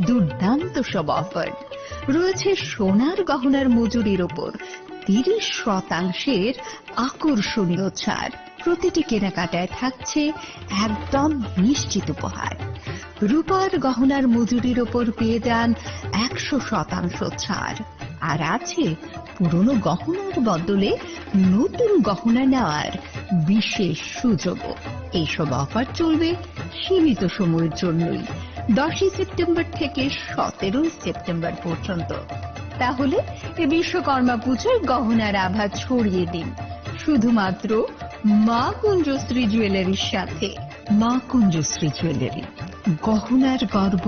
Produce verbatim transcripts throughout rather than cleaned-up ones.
দুর্দান্ত সব অফার রয়েছে সোনার গহনার মজুরির ওপর তিরিশ শতাংশের আকর্ষণীয় ছাড়। প্রতিটি কেনাকাটায় থাকছে একদম নিশ্চিত উপহার। রূপার গহনার মজুরির ওপর পেয়ে যান একশো শতাংশ ছাড়। আর আছে পুরনো গহনার বদলে নতুন গহনা নেওয়ার বিশেষ সুযোগও। এইসব অফার চলবে সীমিত সময়ের জন্যই, দশই সেপ্টেম্বর থেকে সতেরোই সেপ্টেম্বর পর্যন্ত। তাহলে এ বিশ্বকর্মা পুজোয় গহনার আভা ছড়িয়ে দিন শুধুমাত্র মা কুঞ্জশ্রী জুয়েলারির সাথে। মা কুঞ্জশ্রী জুয়েলারি, গহনার গর্ব,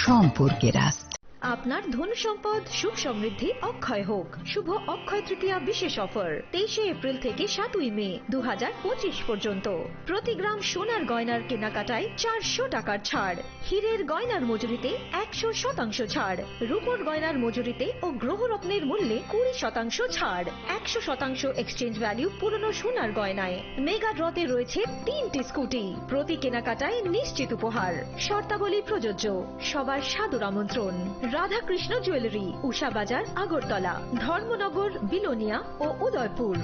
সম্পর্কের আস্থা। আপনার ধন সম্পদ সুখ সমৃদ্ধি অক্ষয় হোক। শুভ অক্ষয় তৃতীয়া বিশেষ অফার তেইশে এপ্রিল থেকে সাতই মে দু হাজার পঁচিশ পর্যন্ত। প্রতি গ্রাম সোনার গয়নার কেনাকাটায় চারশো টাকার ছাড়। হীরের গয়নার মজুরিতে একশো শতাংশ ছাড়। রূপোর গয়নার মজুরিতে ও গ্রহরত্নের মূল্যে কুড়ি শতাংশ ছাড়। একশো শতাংশ এক্সচেঞ্জ ভ্যালু পুরনো সোনার গয়নায়। মেগা ড্রতে রয়েছে তিনটি স্কুটি। প্রতি কেনাকাটায় নিশ্চিত উপহার। শর্তাবলী প্রযোজ্য। সবার সাদর আমন্ত্রণ। রাধাকৃষ্ণ জুয়েলারি, উষা বাজার, আগরতলা, ধর্মনগর, বিলোনিয়া ও Udaipur.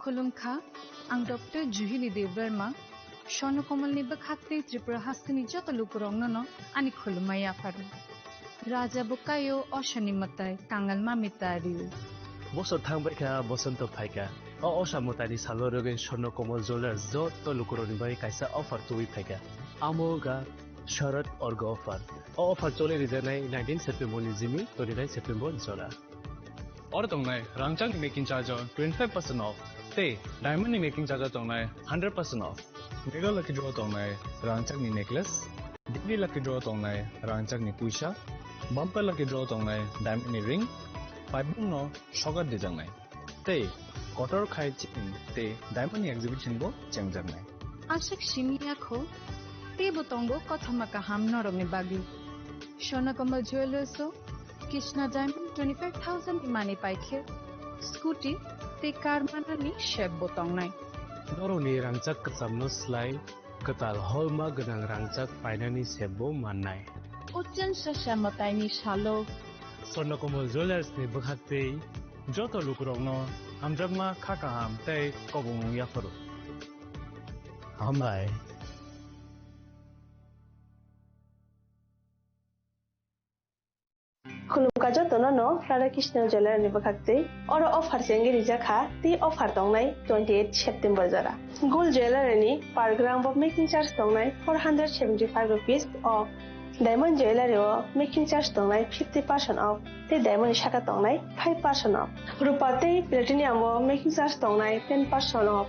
Khulumkha, ang Doctor Juhili Debbarma, Swarno Komalni bwkhak tei Tripura hasteni joto lukurokno no ani khulumma yapharo. Raja bo kaio, osoni mwtai, kangal mami ta rio. Bosor thang bai kha, bosonto phai kha. O osa mwtaini salo rwgwi Swarno Komal Jewellers joto lukurokni bagwi kaisa offer tubui phai kha. Amo wngkha Sharad Orgo offer. O offer choli rijaknai nineteen September ni jimi twenty-nine September jora. Oro tongnai rangchakni making charge o twenty-five percent off, tei diamond ni making charge o tongnai hundred percent off. Mega lucky draw tongnai rangchakni necklace, daily lucky draw tongnai rangchakni puisa, bumper lucky draw tongnai diamond ni ring, paibung no sokat dijaknai. Tei kotor khai chain tei diamond ni exhibition bo chengjaknai. Aswk simi ya kho, teibo tongo kothoma kaham norokni bagwi. Swarno Komal Jewellers o Krishna Diamond twenty-five thousand ni manwi pai khe scooty tei car manani sep bo tongnai. Norokni rangchak kwchamno slai kwtal holma gwnang rangchak painani sep bo mannai. Uchan sasa mwtaini salo Swarno Komal Jewellers ni bwkhak tei joto lukurokno hamjakma, kha kaham tei kobongmung yapharo. Hambai. Khulumkha jotono no Radha Krishna Jewellery ni bwkhak tei oro offer chengwi rijak kha tei offer tongnai twenty eight September jora. Gold Jewellery ni per gram bo making charge tongnai four hundred seventy five rupees off. Diamond Jewellery o making charge tongnai fifty percent off tei diamond ni saka tongnai five percent off. Rupa tei platinum o making charge tongnai ten percent off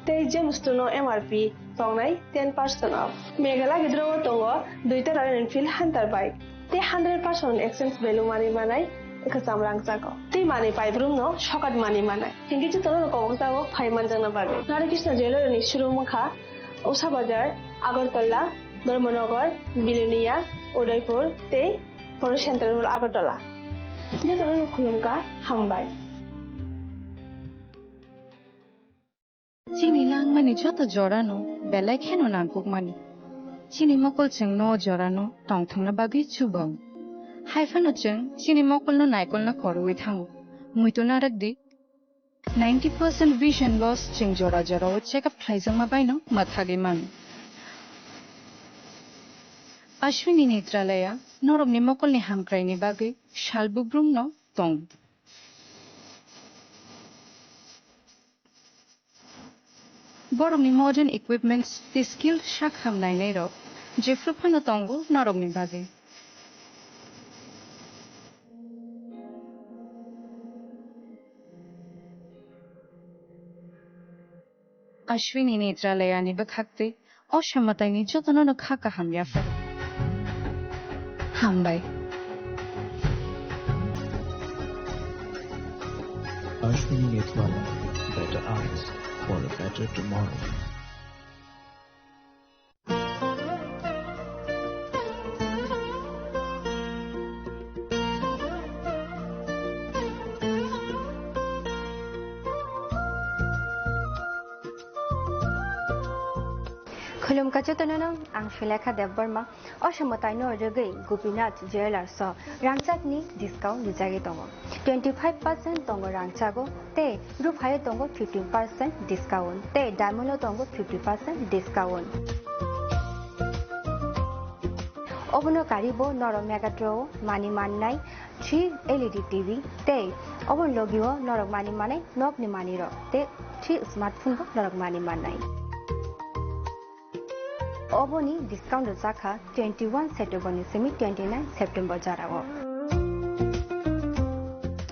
tei gemstone o M R P tongnai ten percent off. Meghalaya gidro o tongo duita Royal Enfield Hunter bike. Tei hundred percent exchange value manwi manai kwcham rangchak o. Tei manwi paibrumno sokat manwi manai. Hinkhe jotono koboksago phai manjakna bagwi. Radha Krishna Jewellery ni showroom wngkha Usha Bazar, Agartala, Dharmanagar, Bilonia, Udaipur tei Photo Central Road, Agartala. Jotono khulumkha, hambai. Chini langmani joto jorano belai kheno nangkukmani. Chini mokol chwngno o jorano tongthokna bagwi chubao. Haiphano chwng chini mokolno naikolna khorwi thango. Muitu narak di, ninety percent vision loss chwng jora jorao check up khlaijakma baino mwthagwi mano. Ashwini Netralaya norokni mokolni hamkraini bagwi sal bubrumno tong. Borokni modern equipments tei skill sak ham nainai rok jephru phano tongo norokni bagwi. Ashwini Netralaya ni bwkhaktwi o samataini jotono no kha kaham yapharo. Hambai. Ashwini Netralaya, better eyes for a better tomorrow. Khulumkha jotono no, ang Sulekha Debbarma. O samataino rwgwi Gopinath Jewellers o rangchakni discount rijagwi tongo. Twenty five percent tongo rangchago, tei ruphaio tongo fifteen percent discount, tei diamond o tongo fifty percent discount. Obono karibo norok Megatron o mani mannai three L E D T V, tei obono logio norok mani manai nokni manirok, tei three smartphone bo norok mani mannai. Oboni discount rwjakha twenty one September ni simi twenty nine September jorao.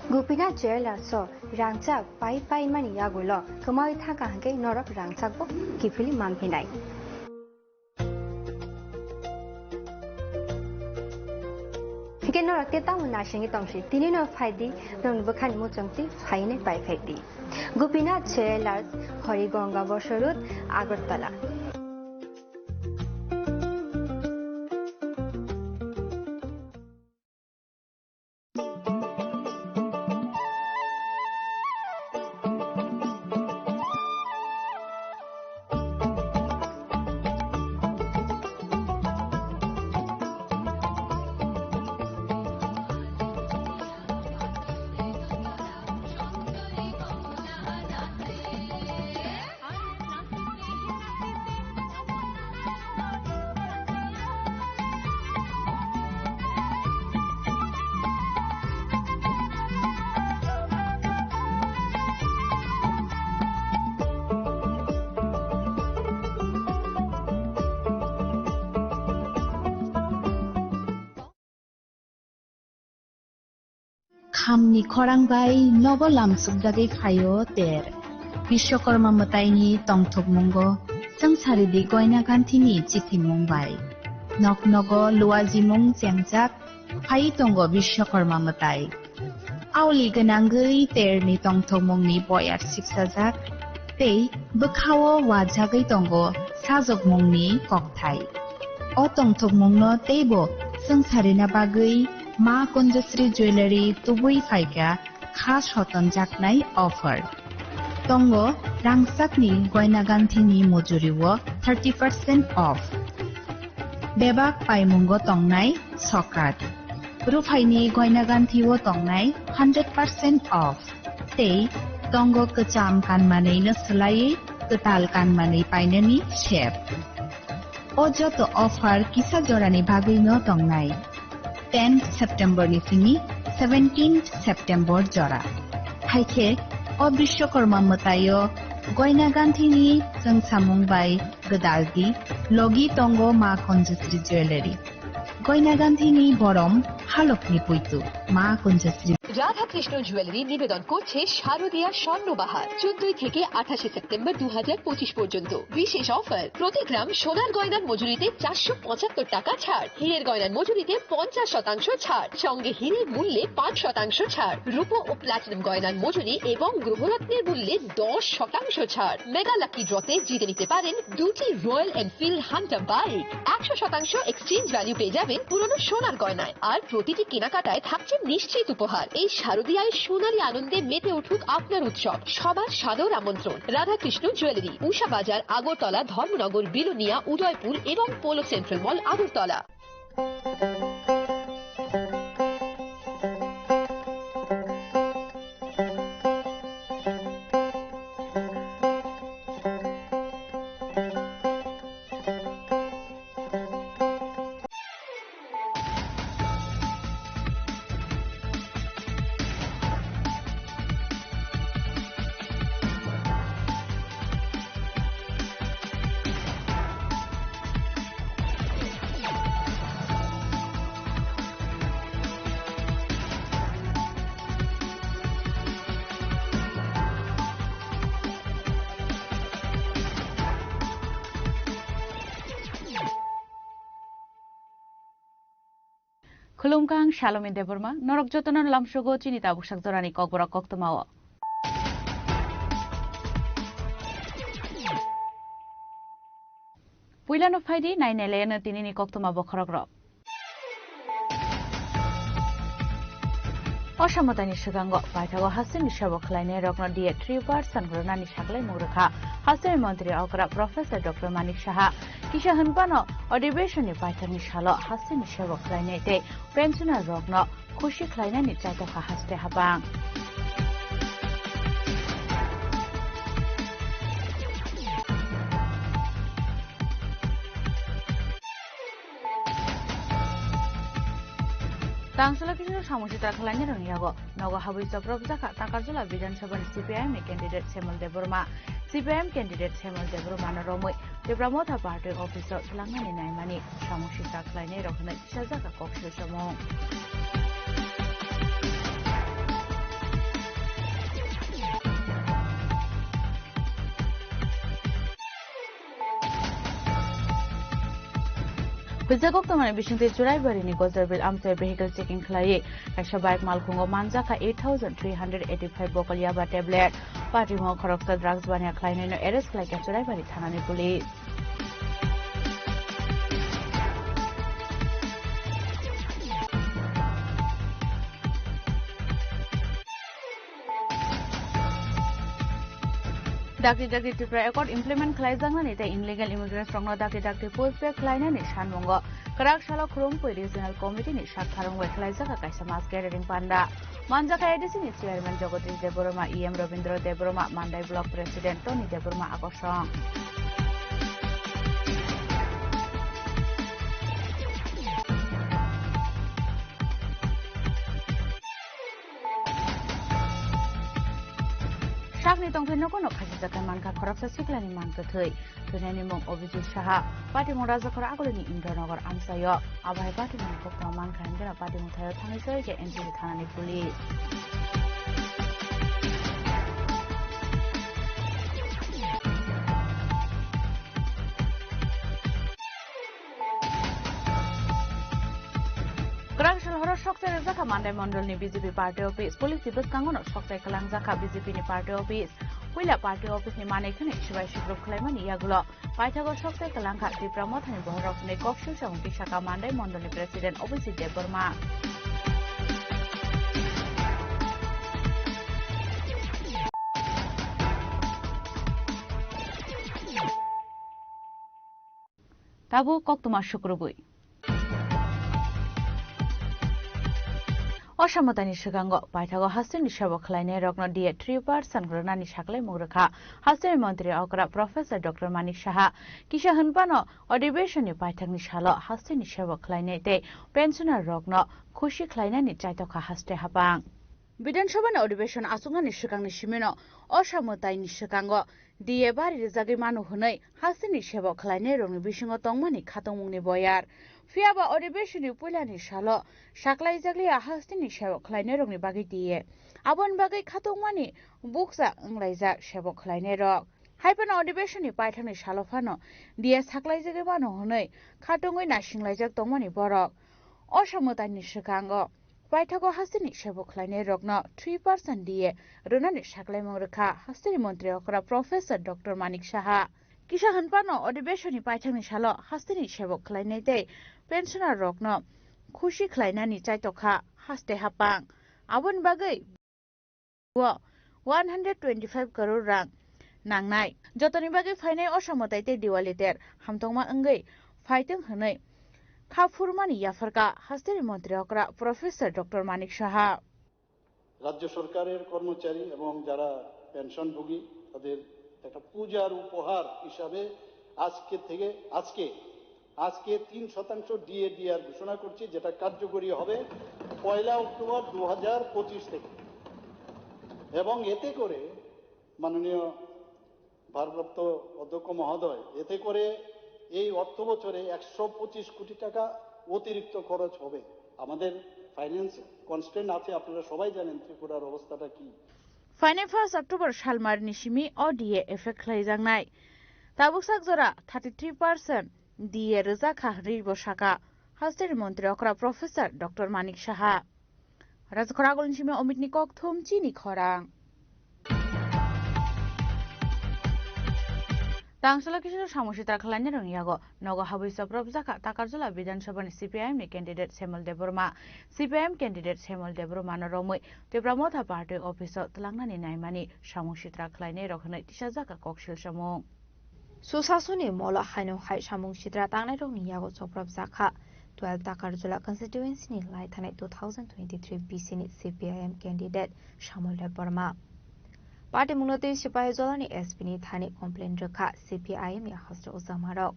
Gopinath Jewellers o rangchak pai pai mani yagulo kwmawi thangkha hwnkhe norok rangchakbo kiphilwi manphinai. Hwnkhe norok tei tamo naisingwi tongsi, tini no phaidi, norokni bwkhani muchungtwi phainai pai phaidi. Gopinath Jewellers, Harigonga Bosor Road, Agartala. Khamni khorang bai nogo lamsukjagwi phaio ter. Biswakorma mwtaini tongthokmungo swngcharidi Goina Ganthini chithimung bai. Nok nogo luajimung chengjak phai tongo Biswakorma mwtai. Aoli gwnangwi terni tongthokmungni boyar sipsajak tei bwkhao wajagwi tongo sajokmungni kokthai. O tongthokmungno teibo swngcharina bagwi Ma Kunjasri Jewellery tubui phaikha kha sotonjaknai offer. Tongo rangchakni Goina Ganthini mujuriwo thirty percent off. Bebak paimungo tongnai sokat. Ruphaini Goina Ganthio tongnai hundred percent off. Tei tongo kwcham kanmanwino swlaiwi kwtal kanmanwi painani sep. O joto offer kisa jorani bagwino tongnai. Tenth September ni simi seventeenth September jora. Haikhe o Biswakorma mwtaio Goina Ganthini chwngsamung bai gwdaldi logi tongo Ma Kunjasri Jewellery. Goina Ganthini borom halokni puitu Ma Kunjasri. Radhakrishna jewellery নিবেদন করছে শারদীয়া স্বর্ণ বাহার, চোদ্দই থেকে আঠাশে সেপ্টেম্বর দু হাজার পঁচিশ পর্যন্ত। বিশেষ অফার, প্রতি গ্রাম সোনার গয়নার মজুরিতে চারশো পঁচাত্তর টাকা ছাড়, হীরের গয়নার মজুরিতে পঞ্চাশ শতাংশ ছাড়, সঙ্গে হীরের মূল্যে পাঁচ শতাংশ ছাড়, রূপো ও প্লাটিনাম গয়নার মজুরি এবং গ্রহরত্নের মূল্যে দশ শতাংশ ছাড়। মেগা লাকি ড্রতে জিতে নিতে পারেন দুটি রয়্যাল এনফিল্ড হান্টার বাইক, একশো শতাংশ এক্সচেঞ্জ ভ্যালু পেয়ে যাবেন পুরনো সোনার গয়নায়, আর প্রতিটি কেনাকাটায় থাকছে নিশ্চিত উপহার। এই শারদীয়ায় সোনালী আনন্দে মেতে উঠুক আপনার উৎসব। সবার সাদর আমন্ত্রণ রাধাকৃষ্ণ জুয়েলারি, উষা বাজার, আগরতলা, ধর্মনগর, বিলোনিয়া, উদয়পুর এবং polo central mall, Agartala. Khulumkha, ang Salomi Debbarma, norok jotono lamsogo chini tabuk sak jorani kokborok koktwmao. Puilano phaidi, nainailaino tinini koktwma bokhorokrok. Osamotani swkango paithago hasteni sebo khlainairokno D A three percent rwnani saklaimung rwkha hasteni montri okra Professor Doctor Manik Saha. Kisa hwnphano, adhibeshonni paithakni salo hasteni sebo khlainai tei pensioner rokno khusi khlainani chaitokha haste hapang. Tangsola kisa samung sitra khlainai rokni yago nogo habwi chopropjakha Takarjala Bidhan Sabha ni C P I M ni candidate Semol Debbarma. C P I M candidate Semol Debbarma no romwi Tipra Motha Party office o twlangnani naimani samung sitra khlainai rok hwnwi Kisa jaga kok swisamung. Hujagok tongmani bisingtwi Churaibarini Gojrabil amchai vehicle checking khlaiwi kaisa bike malkhungo manjakha eight thousand three hundred eighty-five bokol yaba tablet. Patimung khoroksa drugs baniya khlainaino arrest khlaikha Churaibari thanani police. Dakti dakti Tripura Accord implement khlaijaknani tei illegal immigrants rokno dakti dakti pushback khlainani sanmungo kwrak salo Khurumkhui Regional Committee ni sak tharwng bai khlaijak kaisa mass gathering panda. Manjakha A D C ni chairman Jagadish Debbarma, E M Rabindra Debbarma, Mandai Block President Tony Debbarma Akosong. Sakni tongphai nogo no khasijaknai mankha khoroksa siklani man kwthwi. Thwinaini mung Abhijit Saha, patimung Rajakhor Agulini Indranagar amchaio. Abo hai patimungni koktwma mankha hwnkheno patimung thaio thangwi soikha N T C thanani police. Kwrak sal horo sokchai rwjakha Mandai Mondolni B J P party office. Police ni bwskango no sokchai kwlangjakha B J P ni party office. Puila party office ni manwi khwnwi swbai sukrup khlaimani yagulo paithago sokchai kwlangkha Tipra Mothani bohrok hwnwi kok sui samung tisaka Mandai Mondolni President Abhijit Debbarma. Tabuk koktwma sukrubwi. Osamotani swkango paithago hasteni sebo khlainairokno D A three percent rwnani saklaimung rwkha hasteni montri okra Professor Doctor Manik Saha. Kisa hwnphano, adhibeshonni paithakni salo hasteni sebo khlainai tei pensioner rokno khusi khlainani chaitokha haste hapang. Bidhan Sabha ni adhibeshon achuknani swkangni simino osamotani swkango D A bari rijagwi mano hwnwi hasteni sebo khlainairokni bisingo tongmani khatungmungni boyar. Phiyaba adhibeshonni puilani salo saklaijakliya hasteni sebo khlainairokni bagwi D A. Aboni bagwi khatungmani bukcha wnglaijak sebo khlainairok. Haiphano adhibeshonni paithakni salo phano D A saklaijagwi mano hwnwi khatungwi naisinglaijak tongmani borok. Osamotani swkango paithago hasteni sebo khlainairokno three percent D A rwnani saklaimung rwkha hasteni montri okra Professor Doctor Manik Saha. Kisa hwnphano adhibeshonni paithakni salo hasteni sebo khlainai tei pensioner rokno khusi khlainani chaitokha haste hapang. Aboni bagwi o one hundred twenty-five crore rang nangnai. Jotoni bagwi phainai osamotai tei Diwali ter hamtokma wngwi phaitwng hwnwi kha phurmani yapharkha hasteni montri okra Professor Doctor Manik Saha. রাজ্য সরকারের কর্মচারী এবং যারা পেনশনভোগী, তাদের একটা পূজার উপহার হিসাবে আজকে থেকে, আজকে, আজকে তিন শতাংশ ডিএ ডিআর ঘোষণা করছি, যেটা কার্যকরী হবে পয়লা অক্টোবর দু হাজার পঁচিশ থেকে। এবং এতে করে মাননীয় ভারপ্রাপ্ত অধ্যক্ষ মহোদয়, এতে করে এই অর্থ বছরে একশো পঁচিশ কোটি টাকা অতিরিক্ত খরচ হবে। আমাদের ফাইন্যান্স কনস্ট্রেন্ট আছে, আপনারা সবাই জানেন ত্রিপুরার অবস্থাটা কি। Phainai first October salmarni simi o D A effect khlaijaknai. Tabuk sak jora thirty three percent D A rwjak kha hwnwi bo saka. Haste ni montri okra Professor Doctor Manik Saha. Rajkhor agulni simi Omitni kokthum chini khorang. Tangsalo kisa samung sitra khwlainai rokni yago nogo habwi chopropjakha Takarjala Bidhan Sabha ni C P I M ni candidate Semol Debbarma. C P I M candidate Semol Debbarma no romwi Tipra Motha party office o twlangnani naimani samung sitra khwlainai rok hwnwi tisajakha koksil samung. Susasoni molo haino hai samung sitra tangnai rokni yago chopropjakha. Twelve Takarjala constituency ni lai thanai two thousand twenty-three B C ni C P I M candidate Samol Debbarma. Party mungno twi Sipahijola ni S P ni thani complain rwkha C P I M ni haste o jamarok.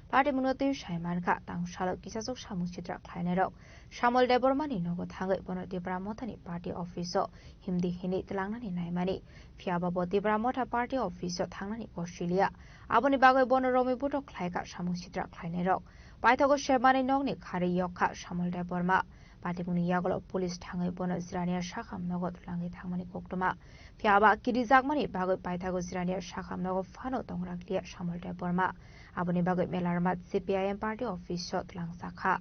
Party mungno twi saimankha tangsalo kisachuk samung sitra khlainairok Samol Debbarma ni nogo thangwi bono Tipra Motha ni party office o himdi hinwi twlangnani naimani. Phiya ba bo Tipra Motha party office o thangnani kosiliya. Aboni bagwi bono romwi butok khlaikha samung sitra khlainairok. Paithago sebmani nokni khari yokkha Samol Debbarma. Patimungni yagulo police thangwi bono Jirania sakham nogo twlangwi thangmani koktwma. Phiya ba kirijakmani bagwi paithago Jirania sakham nogo phano tongrakliya Samol Debbarma. Aboni bagwi Melarmat C P I M party office o twlangjakha.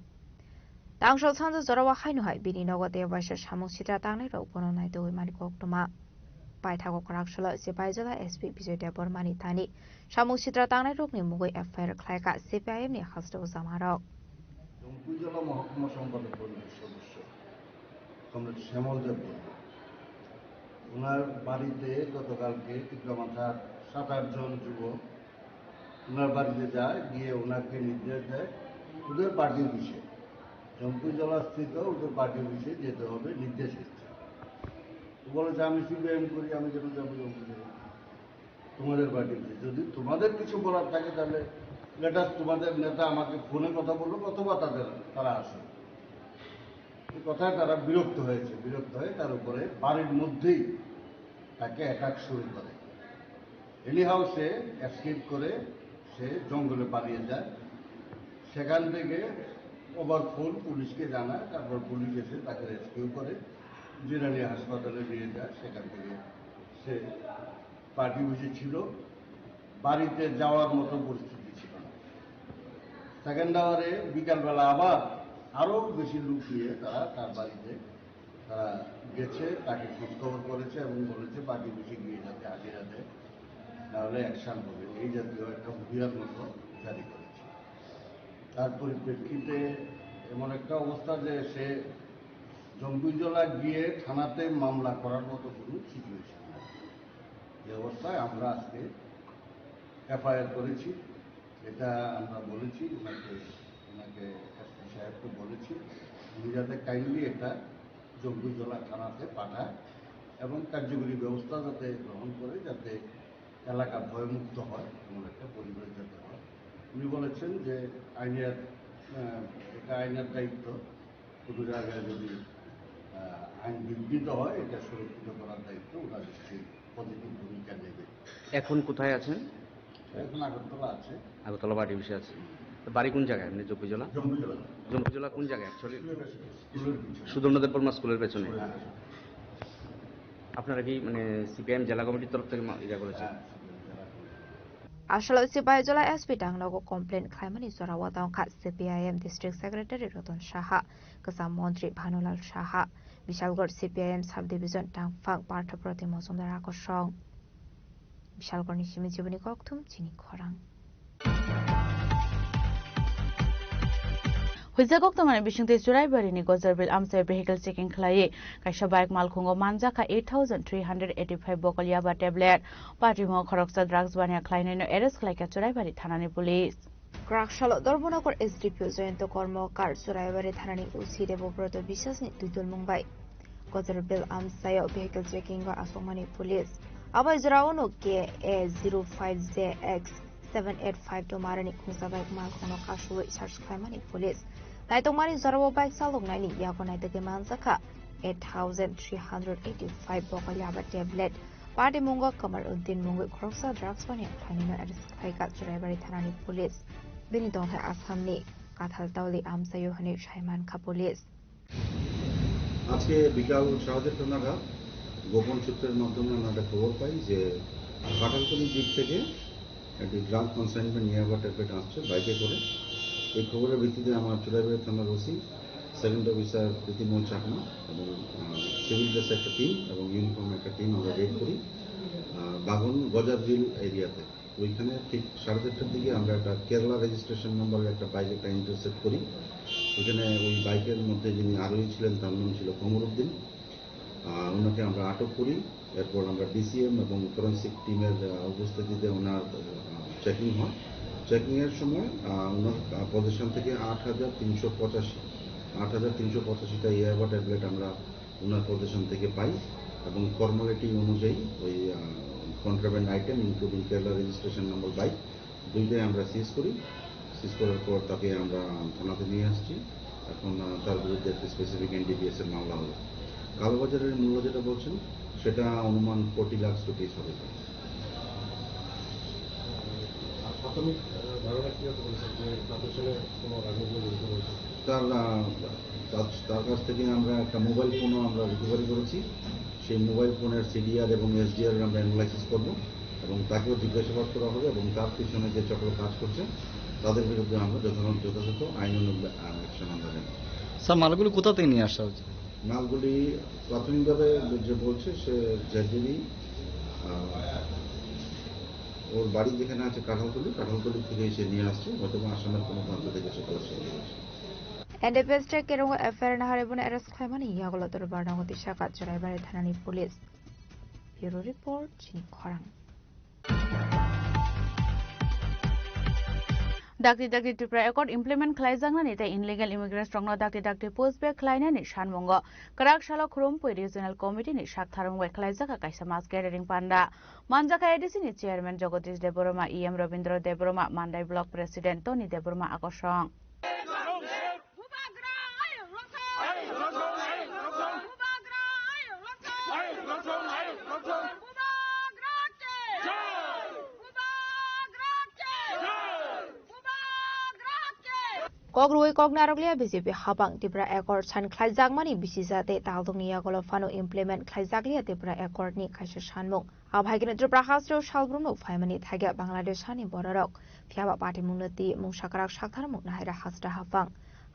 Tangsal sanja jorao haino hai bini nogo tei waisa samung sitra tangnairok bono naitugwi mani koktwma. Paithago kwraksalo Sipahijola S P Bijoy Debbarmani thani samung sitra tangnairokni mungwi F I R khlaikha C P I M ni haste o jamarok. Jampuijala মহকুমা সম্পাদক পরিষদ সদস্য কমরেড শ্যামল দেব বর্মা, ওনার বাড়িতে গতকালকে তিপ্রামাথার সাত আট জন যুবক ওনার বাড়িতে যায়, গিয়ে ওনাকে নির্দেশ দেয় ওদের পার্টি অফিসে, জম্পুইজলা স্থিত ওদের পার্টি অফিসে যেতে হবে, নির্দেশ এসছে। ও বলেছে, "আমি সিপিআইএম করি, আমি কেন যাবো জম্পুইজলা? তোমাদের পার্টি অফিসে। যদি তোমাদের কিছু বলার থাকে তাহলে লেটার তোমাদের নেতা আমাকে ফোনে কথা বলুক, অথবা তাদের, তারা আসুক।" এই কথায় তারা বিরক্ত হয়েছে। বিরক্ত হয়ে তার উপরে বাড়ির মধ্যেই তাকে অ্যাটাক শুরু করে। এনিহাউ সে এসকেপ করে সে জঙ্গলে পালিয়ে যায়। সেখান থেকে ওভার ফোন পুলিশকে জানায়, তারপর পুলিশ এসে তাকে রেস্কিউ করে জিরানিয়া হাসপাতালে নিয়ে যায়। সেখান থেকে সে পার্টি অফিসে ছিল, বাড়িতে যাওয়ার মতো পরিস্থিতি ছিল না। সেকেন্ড আওয়ারে বিকালবেলা আবার আরও বেশি লোক নিয়ে তারা তার বাড়িতে তারা গেছে, তাকে খোঁজখবর করেছে এবং বলেছে পার্টি অফিসে গিয়ে যাতে হাজিরা দেয়, নাহলে অ্যাকশন হবে, এই জাতীয় একটা হুঁশিয়ার মতো জারি করেছে। তার পরিপ্রেক্ষিতে এমন একটা অবস্থা যে সে জম্পুইজলা গিয়ে থানাতে মামলা করার মতো কোনো সিচুয়েশন নেই। যে অবস্থায় আমরা আজকে এফআইআর করেছি, এটা আমরা বলেছি ওনাকে, ওনাকে এসপি সাহেবকে বলেছি, উনি যাতে কাইন্ডলি এটা জম্পুইজলা থানাতে পাঠায় এবং কার্যকরী ব্যবস্থা যাতে গ্রহণ করে, যাতে এলাকা ভয়মুক্ত হয়, এমন একটা পরিবেশ যাতে হয়। উনি বলেছেন যে আইনের, আহ, এটা আইনের দায়িত্ব, কোনো জায়গায় যদি, আহ, আইন বিঘ্নিত হয়, এটা সুরক্ষিত করার দায়িত্ব ওরা নিশ্চয়ই পজিটিভ ভূমিকা নেবে। এখন কোথায় আছেন? এখন আগরতলা আছে। আগরতলা পার্টি অফিসে আছে। তো বাড়ি কোন জায়গায়? এমনি জম্পুইজলা? জম্পুইজলা। জম্পুইজলা কোন জায়গায় অ্যাকচুয়ালি? স্কুলের পেছনে, স্কুলের পিছনে। সুধর্ম দেববর্মা স্কুলের পেছনে। হ্যাঁ। আপনারা কি মানে সিপিআইএম জেলা কমিটির তরফ থেকে মা-, ইয়া করেছেন? হ্যাঁ, সিপিআইএম জেলা committee. Asalo Sipahijola S P tangnogo complain khlaimani jorao tongkha C P I M District Secretary Ratan Saha, kwcham montri Bhanulal Saha, Bishalgarh C P I M Subdivision tangphang Partha Pratim Mojumdar akosong. Bishalgarh ni simi jiboni kokthum chini khorang. Huijak kokthumani bisingtwi Churaibari ni Gojorbil amchai vehicle checking khlaiwi kaisa bike malkhungo manjakha eight thousand three hundred eighty-five bokol yaba tablet. Patimung khoroksa drugs baniya khlainaino arrest khlaikha Churaibari thanani police. Kwraksalo Dharmanagar S D P O Jayanta Karmakar, Churaibari thanani O C Debobroto Biswas ni twidulmung bai Gojorbil amchaio vehicle checking o aswkmani police. Abai jorao no K A zero five J X seven eight five two marani khungsa bike malkhungno kasuwi search khlaimani police. Naitokmani jorao bike chaloknaini yago naitokwi manjakha eight thousand three hundred eighty-five bokol yaba tablet. Patimungo Kamal Uddin mungwi khoroksa drugs baniya khlainino arrest khlaikha Churaibari thanani police. Bini tongthai Assamni Kathal Tauli amchaio hwnwi saimankha police. আজকে বিকাল সাড়ে চারটা নাগাদ গোপন সূত্রের মাধ্যমে আমরা একটা খবর পাই যে কাঠালতলির দিক থেকে একটি ড্রাগ কনসাইনমেন্ট নিয়ে আবার ট্যাবলেট আসছে বাইকে করে। এই খবরের ভিত্তিতে আমার চুড়াইবাড়ি থানার ওসি, সেকেন্ড অফিসার প্রীতিময় চাকমা এবং, আহ, সিভিল ড্রেস একটা টিম এবং ইউনিফর্ম একটা টিম আমরা রেড করি, আহ, বাগন গজারভিল এরিয়াতে। ওইখানে ঠিক সাড়ে চারটার দিকে আমরা একটা কেরালা রেজিস্ট্রেশন নাম্বারের একটা বাইক একটা ইন্টারসেপ্ট করি। ওইখানে ওই বাইকের মধ্যে যিনি আরোহী ছিলেন, তার নাম ছিল কমরুদ্দিন। আহ, ওনাকে আমরা আটক করি। এরপর আমরা ডিসিএম এবং ফরেন্সিক টিমের, আহ, উপস্থিতিতে ওনার, আহ, চেকিং হয়। চেকিংয়ের সময়, আহ, ওনার, আহ, পজিশন থেকে আট হাজার তিনশো পঁচাশি, আট হাজার তিনশো পঁচাশিটা ইয়াবা ট্যাবলেট আমরা ওনার পজিশন থেকে পাই এবং ফর্মালিটি অনুযায়ী ওই, আহ, contraband item, including Kerala registration number bike, দুইটাই আমরা সিজ করি। সিজ করার পর তাকে আমরা থানাতে নিয়ে আসছি। এখন, আহ, তার বিরুদ্ধে একটা স্পেসিফিক এনডিপিএস এর মামলা হলো। কালোবাজারের মূল্য যেটা বলছেন, সেটা অনুমান কোটি লাখ রুপিস হবে। আর প্রাথমিক, আহ, ধারণা কি হতে পারে, স্যার, যে তার পেছনে কোনো রাজনৈতিক জড়িত রয়েছে? তার, আহ, তার, তার কাছ থেকে আমরা একটা মোবাইল ফোনও আমরা রিকভারি করেছি। সেই মোবাইল ফোনের সিডিআর এবং এসডিআর আমরা অ্যানালাইসিস করব এবং তাকেও জিজ্ঞাসাবাদ করা হবে এবং তার পিছনে যে চক্র কাজ করছে, তাদের বিরুদ্ধে আমরা যথাযথ, যথাযথ আইন অনুযায়ী, আহ, অ্যাকশন আমরা নেব। স্যার, মালগুলো কোথা থেকে নিয়ে আসা হয়েছে? মালগুলি প্রাথমিকভাবে যে বলছে, সে জেজেরি, আহ, ওর বাড়ি যেখানে আছে কাঁঠালতলি, কাঁঠালতলি থেকে এসে নিয়ে আসছে, হয়তো বা আসামের কোনো প্রান্ত থেকে সে কালেকশন করেছে। এনডিপিএস তে কেরঙ্গ FIR nahariboni arrest khlaimani yagulo Durbar nango tisaka Churaibari thanani police. Bureau report, chini khorang. Dakti dakti Tripura Accord implement khlaijaknani tei illegal immigrants rokno dakti dakti push back khlainani sanmungo kwrak salo Khurumphwi Regional Committee ni saktharmung bai khlaijak kaisa mass gathering panda. Manjakha A D C ni chairman Jagadish Debbarma, E M Rabindra Debbarma, Mandai Block President Tony Debbarma akosong. Bubagra ayuk rwchap! Ayuk rwchap, ayuk rwchap! Bubagra ayuk rwchap! Ayuk rwchap, ayuk rwchap! Bubagra ke! Jai! Bubagra ke! Jai! Bubagra ke! Kok rwui kok narwkliya B J P hapang Tripura Accord sign khlaijakmani bisi jate taldongni yagulo phano implement khlaijakliya Tripura Accord ni kaisa sanmung. Abo hai kheno Tripura hasteo salbrumno phaimani thaiga Bangladesh hani bororok. Phiyaba patimungno twi mungsa kwrak saktharmung nahaira hasta hapang.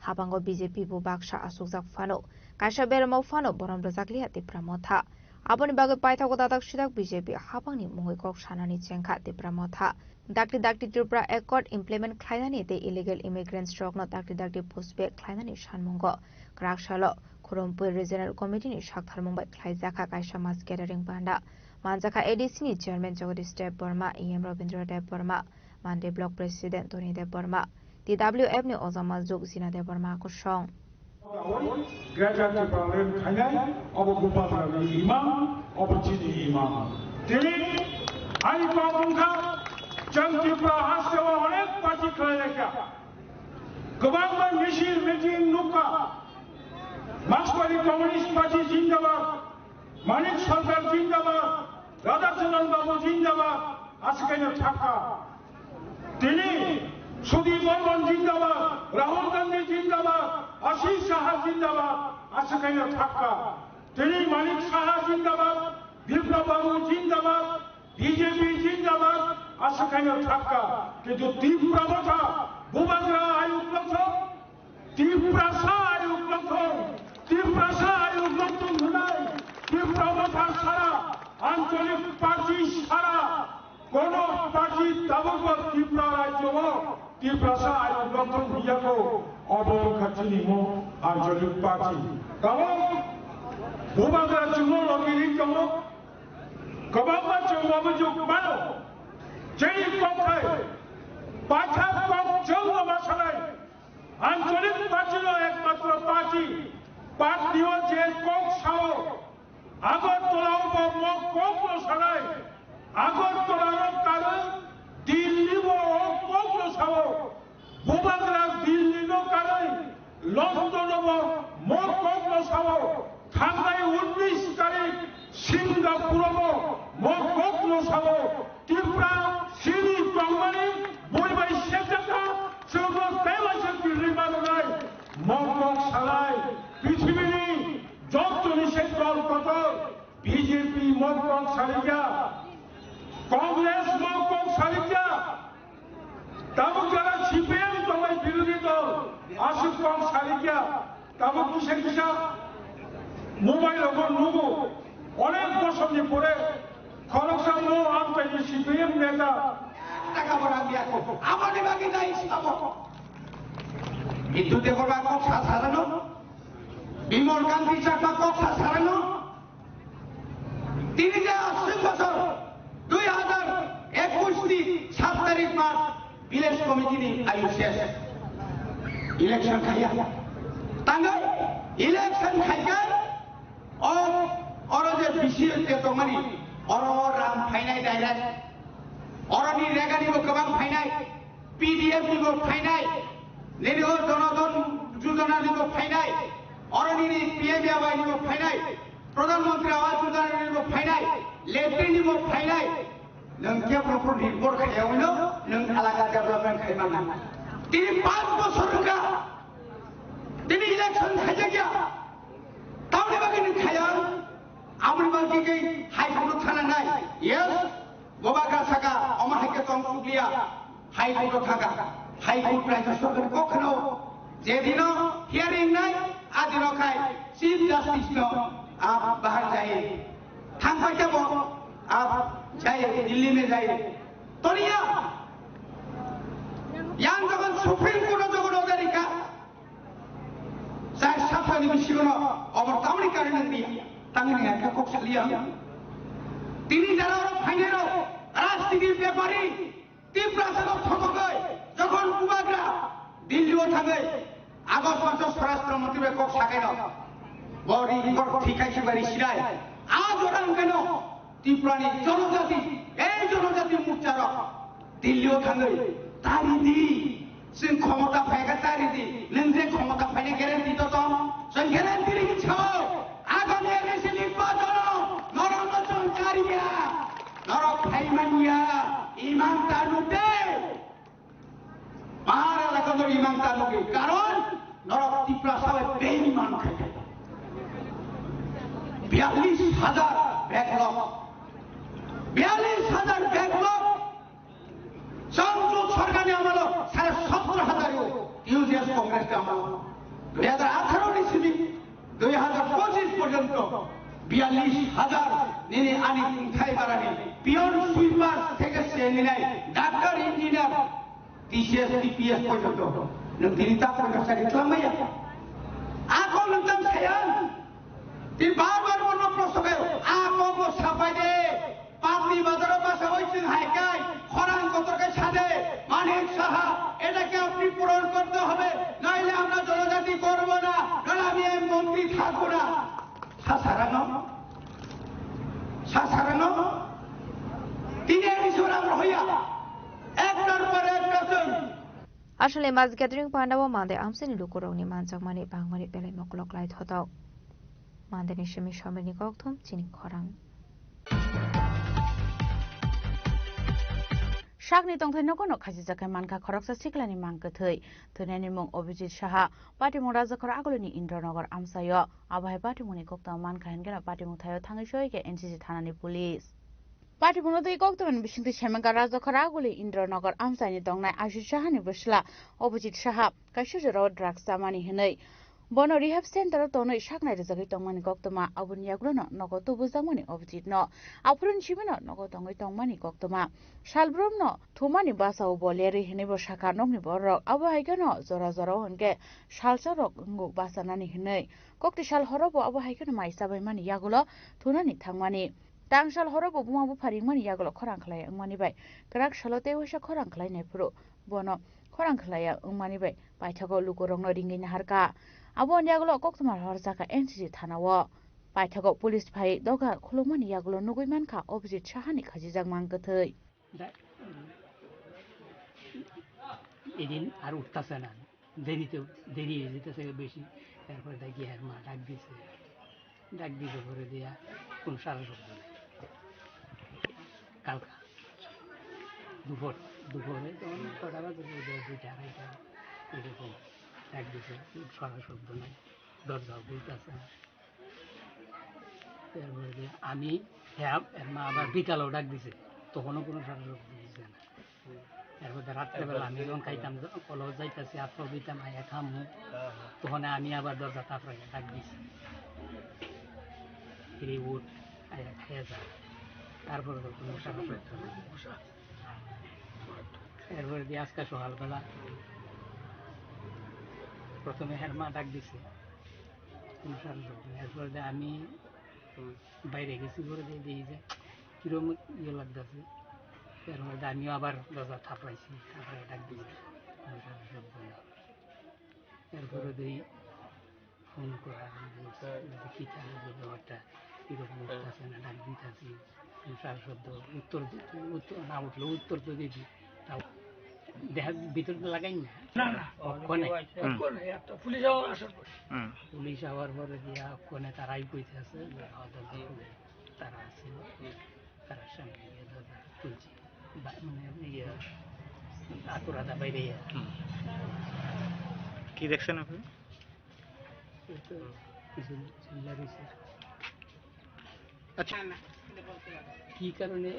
Hapango B J P bo baksa asukjak phano, kaisa beremo phano borom rwjakliya Tipra Motha. Aboni bagwi paithago dadak sidak B J P hapangni mungwi kok sanani chengkha Tipra Motha. Dakti dakti Tripura Accord implement khlainani tei illegal immigrants rokno dakti dakti push back khlainani sanmungo kwrak salo Khurumphwi Regional Committee ni saktharmung bai khlaijakha kaisa mass gathering panda. Manjakha A D C ni chairman Jagadish Debbarma, E M Rabindra Debbarma, Mandai Block President Tony Debbarma, T W F ni ojama juk Jina Debbarma kosong. Greater Tipraland khainai, obo Gopal Rani imang, obo chini imang. Tini ani kok wngkha, chwng Tripura hasteo onek party khlai laikha. Kwbangma misil meeting nukha. Markswari Communist Party jindabad. Manik Sarkar jindabad, Radhacharan Babu jindabad, aswk khaino thakha. Tini Sudip Barman jindabad, Rahul Gandhi jindabad, Ashish Saha jindabad, aswk khaino thakha. Tini Manik Saha jindabad, Bipra Babu jindabad, B J P jindabad, aswk khaino thakha. Kintu Tipra Motha, Bubagra ayuk lokthok, Tiprasa ayuk lokthong, Tiprasa ayuk lokthong hwnai, Tipra Motha sara, ancholik party sara, kono party tabukbo Tripura rajyo o Tiprasa ayuk lokthong hwnyago, obo wngkha chini mo ancholik party. Tabuk Bubagra chwngno logi ri tongo, kwbangma chwng obujuk mano, chini kok hai, paithak kok chwngno ma sanai, Ancholik party no ekmatro party, party o je kok sao, Agartala o bo mo kok no sanai, Agartala no karwi Delhi bo o kok no sao, Bubagra Delhi no karwi London o bo mo kok no sao, thangnai unnish tarik Singapore o bo mo kok no sao, Tripura chini tongmani bui bai sekjakha, chwngno teibaisa kirwi manwnai. Mokok salai, prithibini jottoni se dol kotor, B J P mokok salikya, Congress mokok salikya, tabuk jara C P M tongnai birodhi dol, Aswk tong salikya, tabuk kisa kisa mobile rogo nugo, onek bosorni pore khoroksa no amchaini C P I M neta. Taka bo rang ya ko, aboni bagwi dai sabo. Biddu Debbarma kok sa sarano, Bimal Kanti Chakma kok sa sarano, Tini je aswk bosor dui hazar ekush ni sat tarik mas village committee ni ayu ses election khaiya. Tangwi election khaikai o oro je bisi je tongmani oro ram phainai direct, oro ni regani bo kwbang phainai. P D F ni bo phainai, nini o Janadhan Yojana ni bo phainai, oro nini P M A Y ni bo phainai, Pradhan Mantri Awas Yojana ni bo phainai, latrine ni bo phainai. Nwng khe proper report khaiya hwino nwng alaka development khai mannai. Tini panch bosor wngkha, tini election khaijakya, tamni bagwi nwng khaiya, amoni bagwi khe High Court o thana nai. Yes, Bubagra saka, omo hai khe tong sukliya. High Court o thangkha, High Court raijyo sorkar kok kheno je dino hearing nai, a dino khai Chief Justice no a bahar jai, thangpai tebo a jai, Delhi me jai. Toniya, yang jogon Supreme Court o jogon order rikha, char saptani bisingo no obo tamni karwi nang di, tamni nang kha kok saliya. Tini jara oro phainai rok, rajniti bepari, Tiprasa rok thotokoi, jokhon Bubagra Delhi o thangoi, August maso Swarashtra Mantri bai kok sakaino, bo ri kok thikai sibai ri sirai, a jora wngkaino Tripura ni jonojati, ei jonojati morcha rok Delhi o thangoi, tari di, chwng khomota phaikha tari di, nwng je khomota phaina guarantee to tong, chwng guarantee ri sao, agami A D C nirbachono norokno chwng kariya. Norok phaimaniya, iman ta nukde. Para lakador iman ta nukdi. Karon norok Tiprasa bai beiman khai khai. Biyallis hajar backlog. Biyallis hajar backlog. Chwng jut sorkarni amalo sare sotro hajar U D F Congress ni amalo. Dui hajar atharo ni simi dui hajar pochis porjonto biyallis hajar nini ani tungthai barani peon sweeper theke se ninai doctor engineer T C S T P S porjonto nwng tini ta porjonto sari tlamaya. Ako nwng tang saya ti bar bar bono prosto kayo ako bo sapai de. Patni bazaro basa oi chwng hai kai, khorang kotor kai sade, Manik Saha, এটাকে আপনি পূরণ করতে হবে, নাইলে আমরা জনজাতি করব না, নাহলে আমি এই মন্ত্রী থাকবো না। Sasarano, sasarano, tini ani sora rohoya, ektar pore ekta chwng. Aswlni mass gathering pandao mande amchaini lukurokni manjakmani bangmani belai mokolok lai thotok. Mandeni simi somirni kokthum chini khorang. Sakni tongthai nogo no khachijak khe mankha khoroksa siklani mang kwthwi. Thwinani mung Abhijit Saha, patimung Rajakhor agulini Indranagar amchaio. Abo hai patimungni koktwma mankha hinkhe no patimung thaio thangwi soi khe N C C thanani police. Patimungno twi koktwmani bisingtwi semengkha Rajakhor aguli Indranagar amchaini tongnai Ashish Sahani bwsla Abhijit Saha kaisa jorao drugs chamani hinwi. Bono rehab center o tonwi saknai rwjagwi tongmani koktwma, aboni yagulono nogo tubujakmani Abhijitno. Aphuruni simino nogo tongwi tongmani koktwma. Salbrumno thumani bwsao bo lerwi hinwi bo sakha nokni bororok. Abo hai kheno jora jorao hinkhe salsa rok wngo bachanani hinwi. Kokti sal horo bo abo hai kheno mai chabaimani yagulo thunani thangmani. Tangsal horo bo buma bupha ringmani yagulo khorang khlai wngmani bai kwrak salo tei waisa khorang khlai nai phuru bono khorang khlai ya wngmani bai paithago lukurokno ringwi naharkha. Aboni yagulo koktwma horjakha N C C thanao. Paithago police phai doga khulumani yagulo nugwi mankha Abhijit Sahani khachijak mang kwthwi. এদিন আর উঠতেছে না। দেরিতে দেরি হয়ে যেতেছে বেশি। এরপরে দেখি এর মা ডাক দিছে। ডাক দিছে পরে দিয়া কোনো সারা শব্দ নেই। কালকা দুপুর, দুপুরে তখন কটা বাজে? দুইটা, আড়াইটা এরকম ডাক দিছে, সারা শব্দ নেই। দরজাও খুলতেছে না। এরপরে দিয়া আমি, হ্যাঁ, এর মা আবার বিকালেও ডাক দিছে, তখনও কোনো সারা শব্দ দিছে না। এর মধ্যে রাত্রেবেলা আমি যখন খাইতাম, য-, কলেজ যাইতাছি, আত্র দিতাম, আয়া খামু। হ্যাঁ, হ্যাঁ। তখন আমি আবার দরজা থাপড়াইয়া ডাক দিছি। ফিরে উঠ, আয়া খাইয়া যা। তারপরে তো কোনো সারা শব্দ নেই। এরপরে দিয়ে আজকে সকালবেলা প্রথমে হের মা ডাক দিছে, কোনো সারা শব্দ নেই। এরপরে দিয়ে আমি বাইরে গেছি, ঘরে দিয়ে দিয়ে যে কিরম ইয়ে লাগতেছে। এর মধ্যে আমিও আবার দরজা থাপড়াইছি, থাপড়াই ডাক দিছি, কোনো সারা শব্দ নেই। এরপরে দিয়ে ফোন করা, যে কি তাহলে যে ব্যাপারটা কিরকম উঠতেছে না, ডাক দিতেছি, কোনো সারা শব্দ, উত্তর দিতে, উত্তর না উঠলে উত্তর তো দিবি, তাও দেখা ভিতরে তো লাগাই না। না, না, অক্ষণে। হুম। অক্ষণে, একটা পুলিশ আওয়াজ আসার পর। হুম। পুলিশ আওয়ার পরে দিয়া অক্ষণে তারাই কইতেছে যে, "হ্যাঁ, দরজা খুলে।" তারা আছে, হুম। তারা সামনে গিয়ে দরজা খুলছে। বা-, মানে, ইয়ে, আতুর আদা বাইরে ইয়ে। হুম। কি দেখছেন আপনি? এই তো কিছু চিল্লা রয়েছে। আচ্ছা। কি কারণে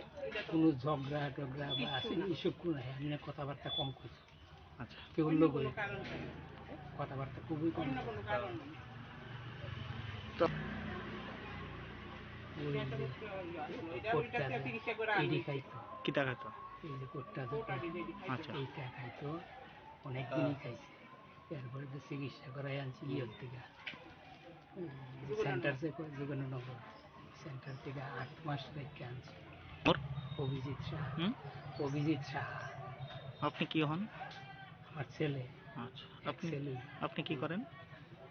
কোনো ঝগড়া টগড়া বা আছে, এইসব কোনো নাই, এমনি কথাবার্তা কম করছে। আচ্ছা। কেউ অন্য লোক কোনো হয়ে কারণ নেই। কথাবার্তা খুবই কম। অন্য কোনো কারণ নেই। তো ওই যে এটা হচ্ছে ওই আসলে, এটা, কোটটা ওইটাতে আছে, চিকিৎসা করা এডি আমি। খাইতো। কিতা খাইতো? এই যে কোটটা আছে, কোটটা যদি খাইতো। আচ্ছা। এইটা খাইতো, অনেক দিনই হ্যাঁ। খাইছে। এরপরে তো চিকিৎসা করাই আনছি ইয়ের থেকে। উম, সেন্টার থেকে, যোগেন্দ্রনগর। সেন্টার থেকে আট মাস রেখে আনছি। ওর? অভিজিৎ সাহা। হুম? অভিজিৎ সাহা। আপনি কি হন? আমার ছেলে। আচ্ছা। এক আপনি, ছেলে। আপনি কি করেন?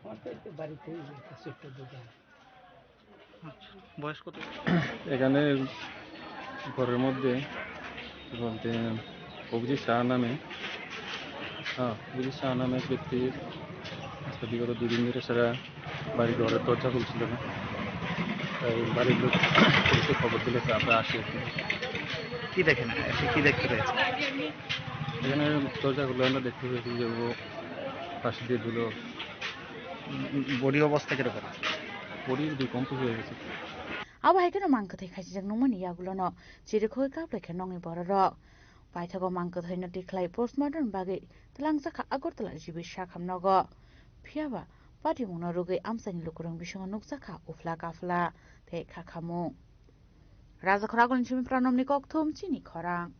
আমার তো এই তো বাড়িতে একটা ছোট্ট দোকান। আচ্ছা। বয়স কত? এখানে ঘরের মধ্যে বলতে অভিজিৎ সাহা নামে, হ্যাঁ, অভিজিৎ সাহা নামে এক ব্যক্তি আজকে বিগত দুদিন ধরে সারা বাড়ির ঘরের দরজা খুলছিল না। তাই বাড়ির লোক পুলিশে খবর দিলে তো আমরা আসি আর কি। কি দেখেন? এসে কি দেখতে পেয়েছেন? এখানে দরজা খুলে আমরা দেখতে পেয়েছি যে ও ফাঁসি দিয়ে দিল। উম, উম, body অবস্থা কিরকম? Body decomposed হয়ে গেছে। Abo hai kheno mang kwthwi khaisijak nukmani yagulono chirikhogwi kaplai khe nongni bororok. Paithago mang kwthwino tikhlai postmortem bagwi twlangjakha Agartala G B sakham nogo. Phiyaba patimungno rwgwi amchaini lukurok bisingo nukjakha uphla kaphla tei khakhamung. Rajakhor Agulni simi Pranamni kokthum chini khorang.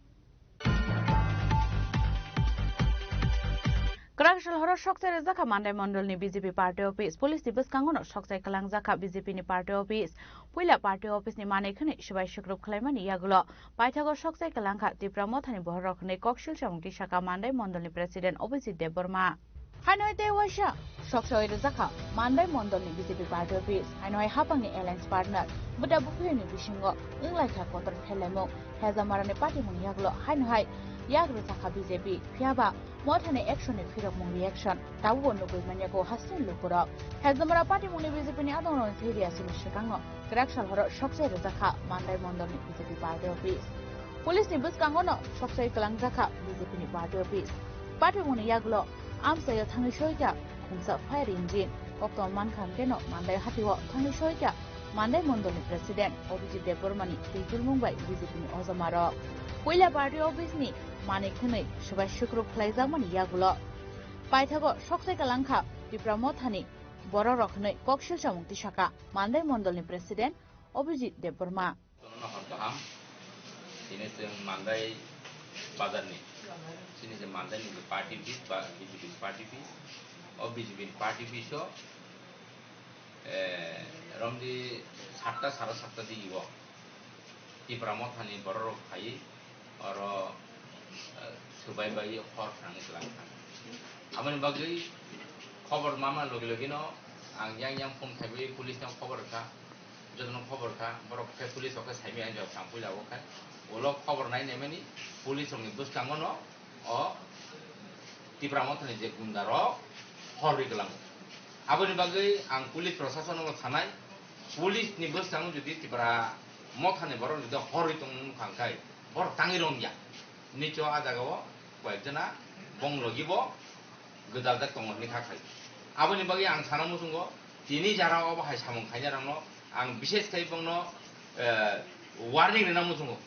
Kwrak sal horo sokchai rwjakha Mandai Mondolni B J P party office. Police ni bwskango no sokchai kwlangjakha B J P ni party office. Puila party office ni manwi khwnwi swbai swkrup khwlaimani yagulo paithago sokchai kwlangkha Tipra Mothani bororok hwnwi koksil samung tisakha Mandai Mondolni president Abhijit Debbarma. Haino hai tei waisa sokchai rwjakha Mandai Mondolni B J P party office. Haino hai hapangni alliance partner bwda buphirni bisingo wnglaikha kotor pherlaimung. Hejamarani patimungni yagulo haino hai yak rwjakha B J P. Phiyaba Mothani action ni phirokmung reaction tabukbo nugwi manya kho hasteni lukurok. Hejamara patimungni B J P ni adongrokni thwi riyasini swkango kwrak sal horo sokchai rwjakha Mandai Mondolni B J P party office. Police ni bwskango no sokchai kwlangjakha B J P ni party office. Patimungni yagulo amchaio thangwi soikha khungsa fire engine. Koktwma mankha hwnkhe no Mandai hatio thangwi soikha Mandai Mondolni president Abhijit Debbarmani twijulmung bai B J P ni ojamarok. Puila party office ni manwi khwnwi swbai swkrup khlaijakmani yagulo paithago sokchai kwlangkha Tipra Mothani bororok hwnwi koksil samung tisakha Mandai Mondolni president Abhijit Debbarma. Tono hor kaham. Tini chwng Mandai bazarni, chini je Mandaini je party office ba B J P party office, o B J P party office o, eh, romdi satta, sara satta digi o Tipra Mothani bororok phai oro, eh, swbai bai hor phrangwi twlang thang. Aboni bagwi khobor mama logi logi no ang yang yang phone khaiwi police no khobor rwkha. Jotono khobor kha, borok khe police rok khe saimaya jok tang puila o khe. Ulo khobor nai naimani police rokni bwskango no o Tipra Mothani je gunda rok hor rwi kwlango. Aboni bagwi ang police prosason no sanai, police ni bwskango jodi Tipra Mothani borok jodi hor rwi tong wngkha khe borok tangwi rwngya. Nicho a jaga o koyek jona bong logi bo gwdal jak tongo hinwi kha khai. Aboni bagwi ang sana muchungo, tini jara obo hai samung khainai rokno ang bishes khai bongno, eh, warning rwna muchungo.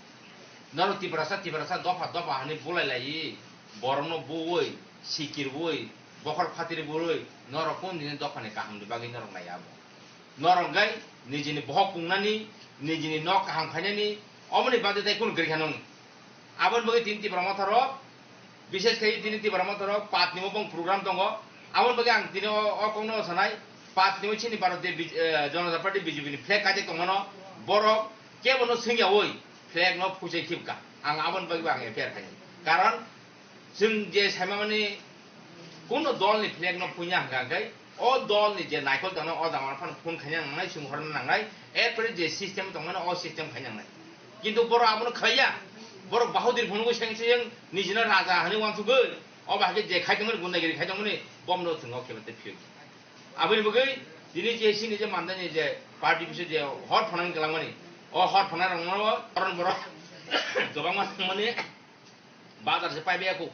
Norok Tiprasa, Tiprasa dopha, dopha hwnwi bulai laiwi, borokno buwi, sikirwi, bokhor phatiri bului, norok kung nini dophani kahamni bagwi norok nai abo. Norok gai nijini bohok pungnani, nijini nok kaham khainani, omoni bagwi tei kunu kwrwi kha nung. Aboni bagwi tini Tipra Motha rok, bises khai tini Tipra Motha rok patni bo bong program tongo. Aboni bagwi ang tini o, o kokno sanai, patni bo chini Bharat de Bij-, eh, Janata Party B J P ni flag kaijak tongmano, borok kebono swngyawi flag no phuichai khibka. Ang aboni bagwi bo ang F I R khainai. Karon chwng je saimani kuno dol ni flag no phuina hwnkha khe o dol ni je naikol tongno o jaga phano phone khaina nangnai, chwng horna nangnai, erpore je system tongmani o system khaina nangnai. Kintu borok abono khaiya, borok bahadur phunugwi seng seng nijino raja hwnwi wansugwi o bahai khe je khaitongmani gundagiri khaitongmani bomno chwng o kheba tei phiyok. Aboni bagwi tini je chini je mandani je party biso je hor phonang kwlangmani, o hor phonang rokno koron borok kwbangma thangmani bazar se paibai ya kho.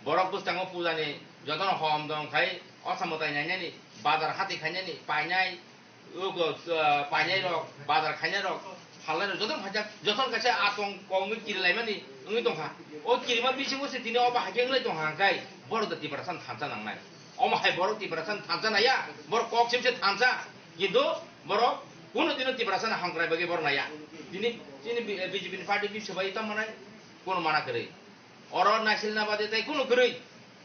Borok bwskango puja ni jotono hom dom khai osa mwtai nainani, bazar hati khainani, painai, ugo, ah, painai rok, bazar khainai rok, phalnai rok, jotono phaijak, jotono kaisa atong kongwi kirilaimani wngwi tongkha. O kirima bisingo se tini obo hai khe wnglai tongkha hwnkhe borok da Tiprasa thansa nangnai. Omo hai borok Tiprasa thansa naiya, borok kok sim se thansa, kintu borok kuno dino Tiprasa hamkrai bagwi borok naiya. Tini chini B J P ni party biso bai tamo nai, kuno mana kwrwi. Oro naisilna bade tei kunu kwrwi.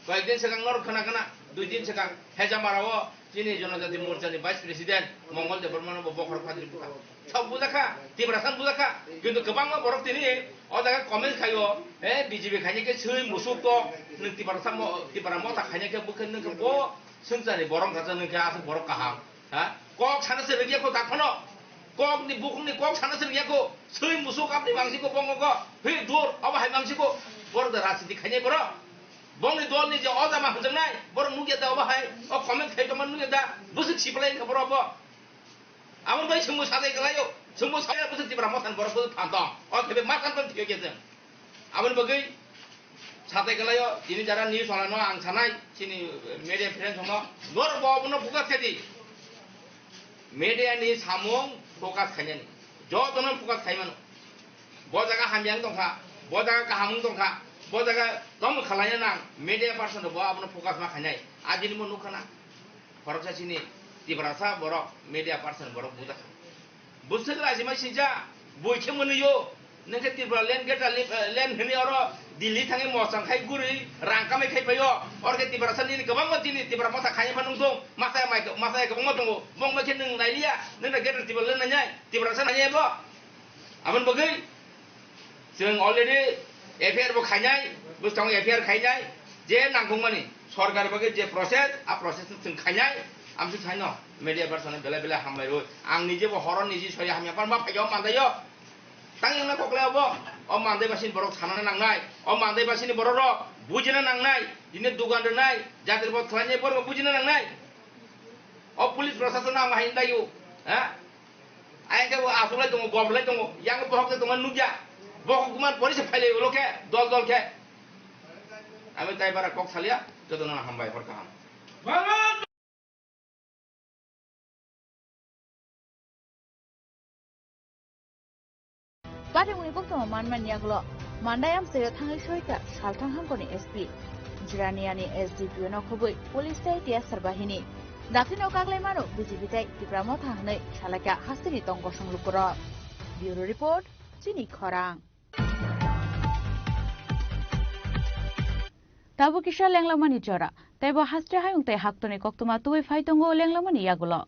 Koyekdin swkang norok khna khna, dui din swkang Hejamara o chini Jonojati Morcha ni Vice President Mongol Debbarma no bo bokhorok phatri bwkha. Sok bujakha, Tiprasa bujakha, kintu kwbangma borok tini o jaga comment khaio, "Eh, B J P khainai khe swi musuk to, nwng Tiprasa mo-, Tipra Motha khainai khe bwkha nwng khe bo swngchar ni borok wngkha, nwng khe aswk borok kaham." Ha? Kok sana se rwgya ko tak phano. Kok ni bukhuk ni kok sana se rwgya ko. Swi musuk apni mangsi ko bongo ko. He dur, abo hai mangsi ko. Borok da rajniti khainai borok. Bongni dol ni je o jama hwnjaknai, borok nukya da obo hai. O comment khai tongma nukya da. Bwswk siplai wngkha borok bo. Aboni bai chwngbo sajai kwlaio. Chwngbo sajai bwswk Tipra Motha ni borok bwswk phan tong. O thebe ma than tong thikyo khe chwng. Aboni bagwi satai kwlaio, tini jara news wala no ang sanai, chini media friends no, norok bo abono focus khe di. Media ni samung focus khainani. Jotono focus khai mano. Bo jaga hamya wng tongkha, bo jaga kaham wng tongkha, bo jaga tamo khalaina nang, media person bo abono focus ma khainai. Ajini mo nukha na. Khoroksa chini Tiprasa borok media person borok bujakha. Bwswk rajima sija, bui khe mwnwi o. Nwng khe Tripura land greater li-, eh, land hwnwi oro Delhi thangwi mochang khai guri rang kamai khai phaio. Oro khe Tiprasa nini kwbangma chini Tipra Motha khai phano nung thung. Masa mai, masa kwbangma tongo. Bong bai khe nwng nailiya, nwng greater Tripura land nainai. Tiprasa nainai bo. Aboni bagwi chwng already F I R bo khainai, bwskango F I R khainai, je nangkukmani sorkar bagwi je process, a process no chwng khainai, amswk saino media person no belai belai hambai rwi. Ang nije bo horo niji sori hamya pan ma phaio mandaio. Tang yang na kokle obo, o mandai basini borok sanana nangnai, o mandai basini borok rok bujina nangnai, tini dugan rwnai, jatri bo thwlainai borok bujina nangnai. O police prosason ang hai ndaio, ha? Ayang khe bo aswk lai tongo, gobor lai tongo, yang bohok se tongma nukya. Bohok kuman pori se phailai ulo khe, dol dol khe. Ami tai bara kok salia, joto no hambai hor kaham. Baremwi koktwma manmani yagulo Mandai amchaio thangwi soika salthang hangkoni S P. Jiraniani S D P O no khobwi police tei T S R bahini. Daphino kaglai mano B J P tei Tipra Motha hwnwi salaikha hasteni tong kosong lukurok. Bureau Report, Chini Khorang. Tabuk kisa lenglamani jora, teibo haste hayung tei haktoni koktwma tubui phai tongo lenglamani yagulo.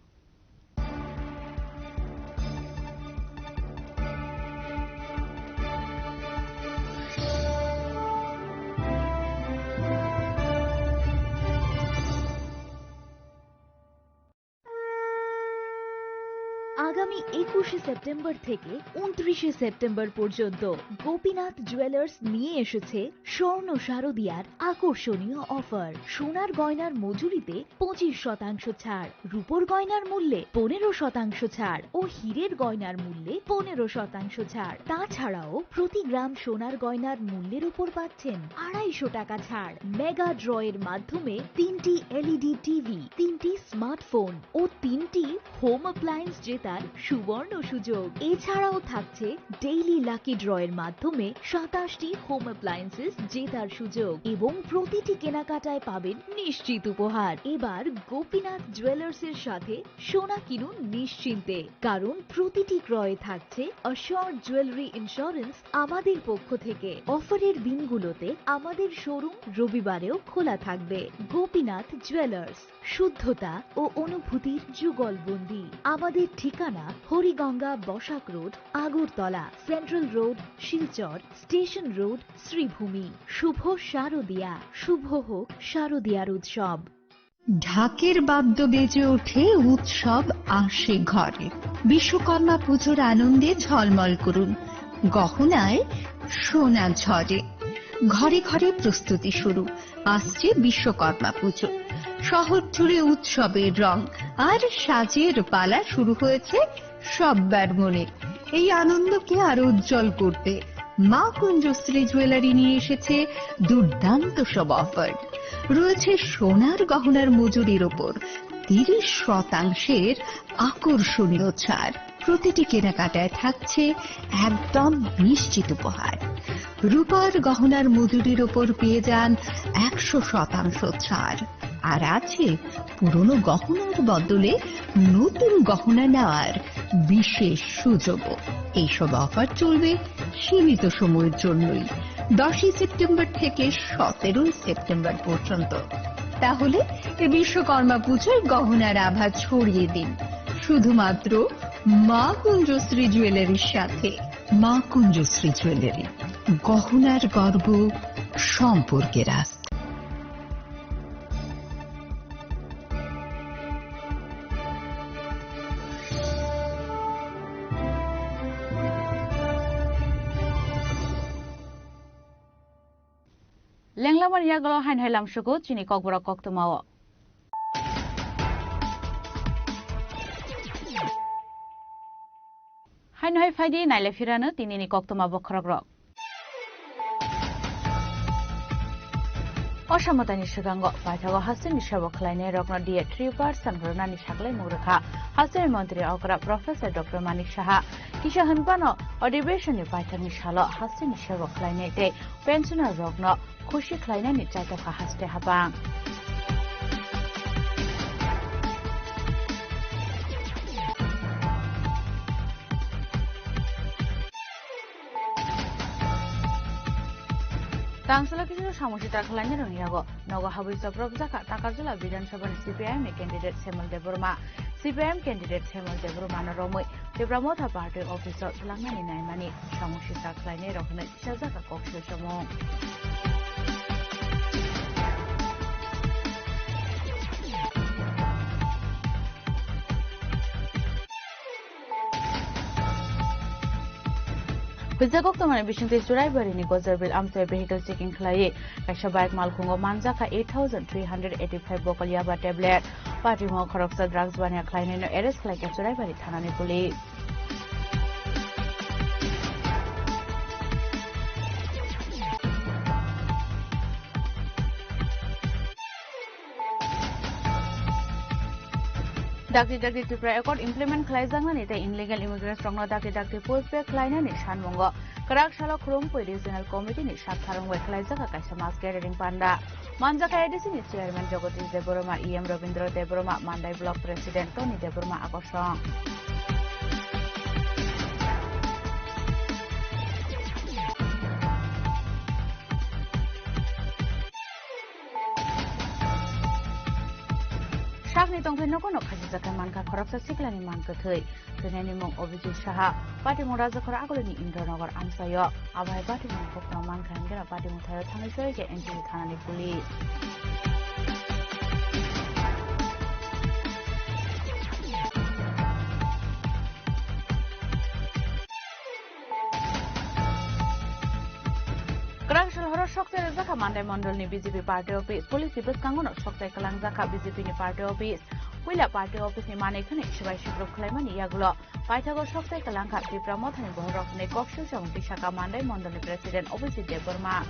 আগামী একুশে সেপ্টেম্বর থেকে ঊনত্রিশে সেপ্টেম্বর পর্যন্ত গোপীনাথ জুয়েলার্স নিয়ে এসেছে স্বর্ণ শারদিয়ার আকর্ষণীয় অফার। সোনার গয়নার মজুরিতে পঁচিশ শতাংশ ছাড়, রূপোর গয়নার মূল্যে পনেরো শতাংশ ছাড় ও হীরের গয়নার মূল্যে পনেরো শতাংশ ছাড়। তাছাড়াও প্রতি গ্রাম সোনার গয়নার মূল্যের উপর পাচ্ছেন আড়াইশো টাকা ছাড়। মেগা ড্রয়ের মাধ্যমে তিনটি এলইডি টিভি, তিনটি স্মার্টফোন ও তিনটি হোম অ্যাপ্লায়েন্স জেতার সুবর্ণ সুযোগ। এছাড়াও থাকছে ডেইলি লাকি ড্র এর মাধ্যমে সাতাশটি হোম অ্যাপ্লায়েন্সেস জেতার সুযোগ এবং প্রতিটি কেনাকাটায় পাবেন নিশ্চিত উপহার। এবার গোপীনাথ জুয়েলার্স এর সাথে সোনা কিনুন নিশ্চিন্তে, কারণ প্রতিটি ক্রয়ে থাকছে অ্যাসিওরড জুয়েলারি ইন্স্যুরেন্স আমাদের পক্ষ থেকে। অফারের দিনগুলোতে আমাদের শোরুম রবিবারেও খোলা থাকবে। গোপীনাথ জুয়েলার্স, শুদ্ধতা ও অনুভূতির যুগলবন্দি। আমাদের ঠিকানা Hariganga Basak road, Agartala, central road, Silchar, station road, Sribhumi. শুভ শারদিয়া, শুভ হোক শারদিয়ার উৎসব। ঢাকের বাদ্য বেজে ওঠে, উৎসব আসে ঘরে। বিশ্বকর্মা পুজোর আনন্দে ঝলমল করুন, গহনায় সোনা ঝরে। ঘরে ঘরে প্রস্তুতি শুরু, আসছে বিশ্বকর্মা পুজো। শহর জুড়ে উৎসবের রং আর সাজের পালা শুরু হয়েছে সব্বার মনে। এই আনন্দকে আরো উজ্জ্বল করতে মা কুঞ্জশ্রী জুয়েলারি নিয়ে এসেছে দুর্দান্ত সব অফার। রয়েছে সোনার গহনার মজুরির ওপর তিরিশ শতাংশের আকর্ষণীয় ছাড়। প্রতিটি কেনাকাটায় থাকছে একদম নিশ্চিত উপহার। রূপার গহনার মজুরির ওপর পেয়ে যান একশো শতাংশ ছাড়। আর আছে পুরনো গহনার বদলে নতুন গহনা নেওয়ার বিশেষ সুযোগও। এইসব অফার চলবে সীমিত সময়ের জন্যই, দশই সেপ্টেম্বর থেকে সতেরোই সেপ্টেম্বর পর্যন্ত। তাহলে এ বিশ্বকর্মা পুজোয় গহনার আভা ছড়িয়ে দিন শুধুমাত্র মা কুঞ্জশ্রী জুয়েলারির সাথে। মা কুঞ্জশ্রী জুয়েলারি, গহনার গর্ব, সম্পর্কের আস্থা। Lenglamani yagulo haino hai lamsugo chini kokborok koktwmao. Haino hai phaidi naile phirano tinini koktwma bokhorokrok. O samotani swkango paithago hasteni sebo khlainairokno D A three percent rwnani saklaimung rwkha hasteni montri okra Professor Doctor Manik Saha. Kisa hwnphano adhibeshonni paithakni salo hasteni sebo khlainai tei pensioner rokno khusi khlainani chaitokha haste habang. Tangsalo kisa samung sitra khwlainai rokni yago nogo habwi choprok jakha Takarjala Bidhan Sabhani C P I M ni candidate Semal Debbarma. C P I M candidate Semal Debbarma no romwi Tipra Motha Party office o twlangnani naimani samung sitra khwlainai rok hwnwi kisa jakha kok soi samung. Hwija koktwmani bisingtwi Churaibarini Gojorbil amchai vehicle checking khlaiwi kaisa bike malkhungo manjakha eight thousand three hundred eighty-five bokol yaba tablet. Patimung khoroksa drugs baniya khlainaino arrest khlaikha Churaibari thanani police. Dakti dakti Tripura Accord implement khlaijaknani tei illegal immigrants rokno dakti dakti push back khlainani sanmungo kwrak salo Khurumkhui Regional Committee ni sak tharung bai khlaijak kaisa mass gathering panda. Manjakha A D C ni Chairman Jagadish Debbarma, E M Rabindra Debbarma, Mandai Block President Tony Debbarma akosong. Sakni tongthai nogo no khajijak khe mankha khoroksa siklani man kwthwi. Thwinaini mung Abhijit Saha, patimung Rajakhor agulini Indranagar amchaio. Abo hai patimung kokno mankha hwnkhe no patimung thaio thangwi soi khe N T V thanani police. Kwrak sal horo sokchai rwjakha Mandai Mondolni B J P party office. Police ni bwskango no sokchai kwlangjakha B J P ni party office. Puila party office ni manwi khwnwi swbai sukruk khlaimani yagulo paithago sokchai kwlangkha Tipra Mothani bohrok hwnwi kok sui samung tisakha Mandai Mondolni President Abhijit Debbarma.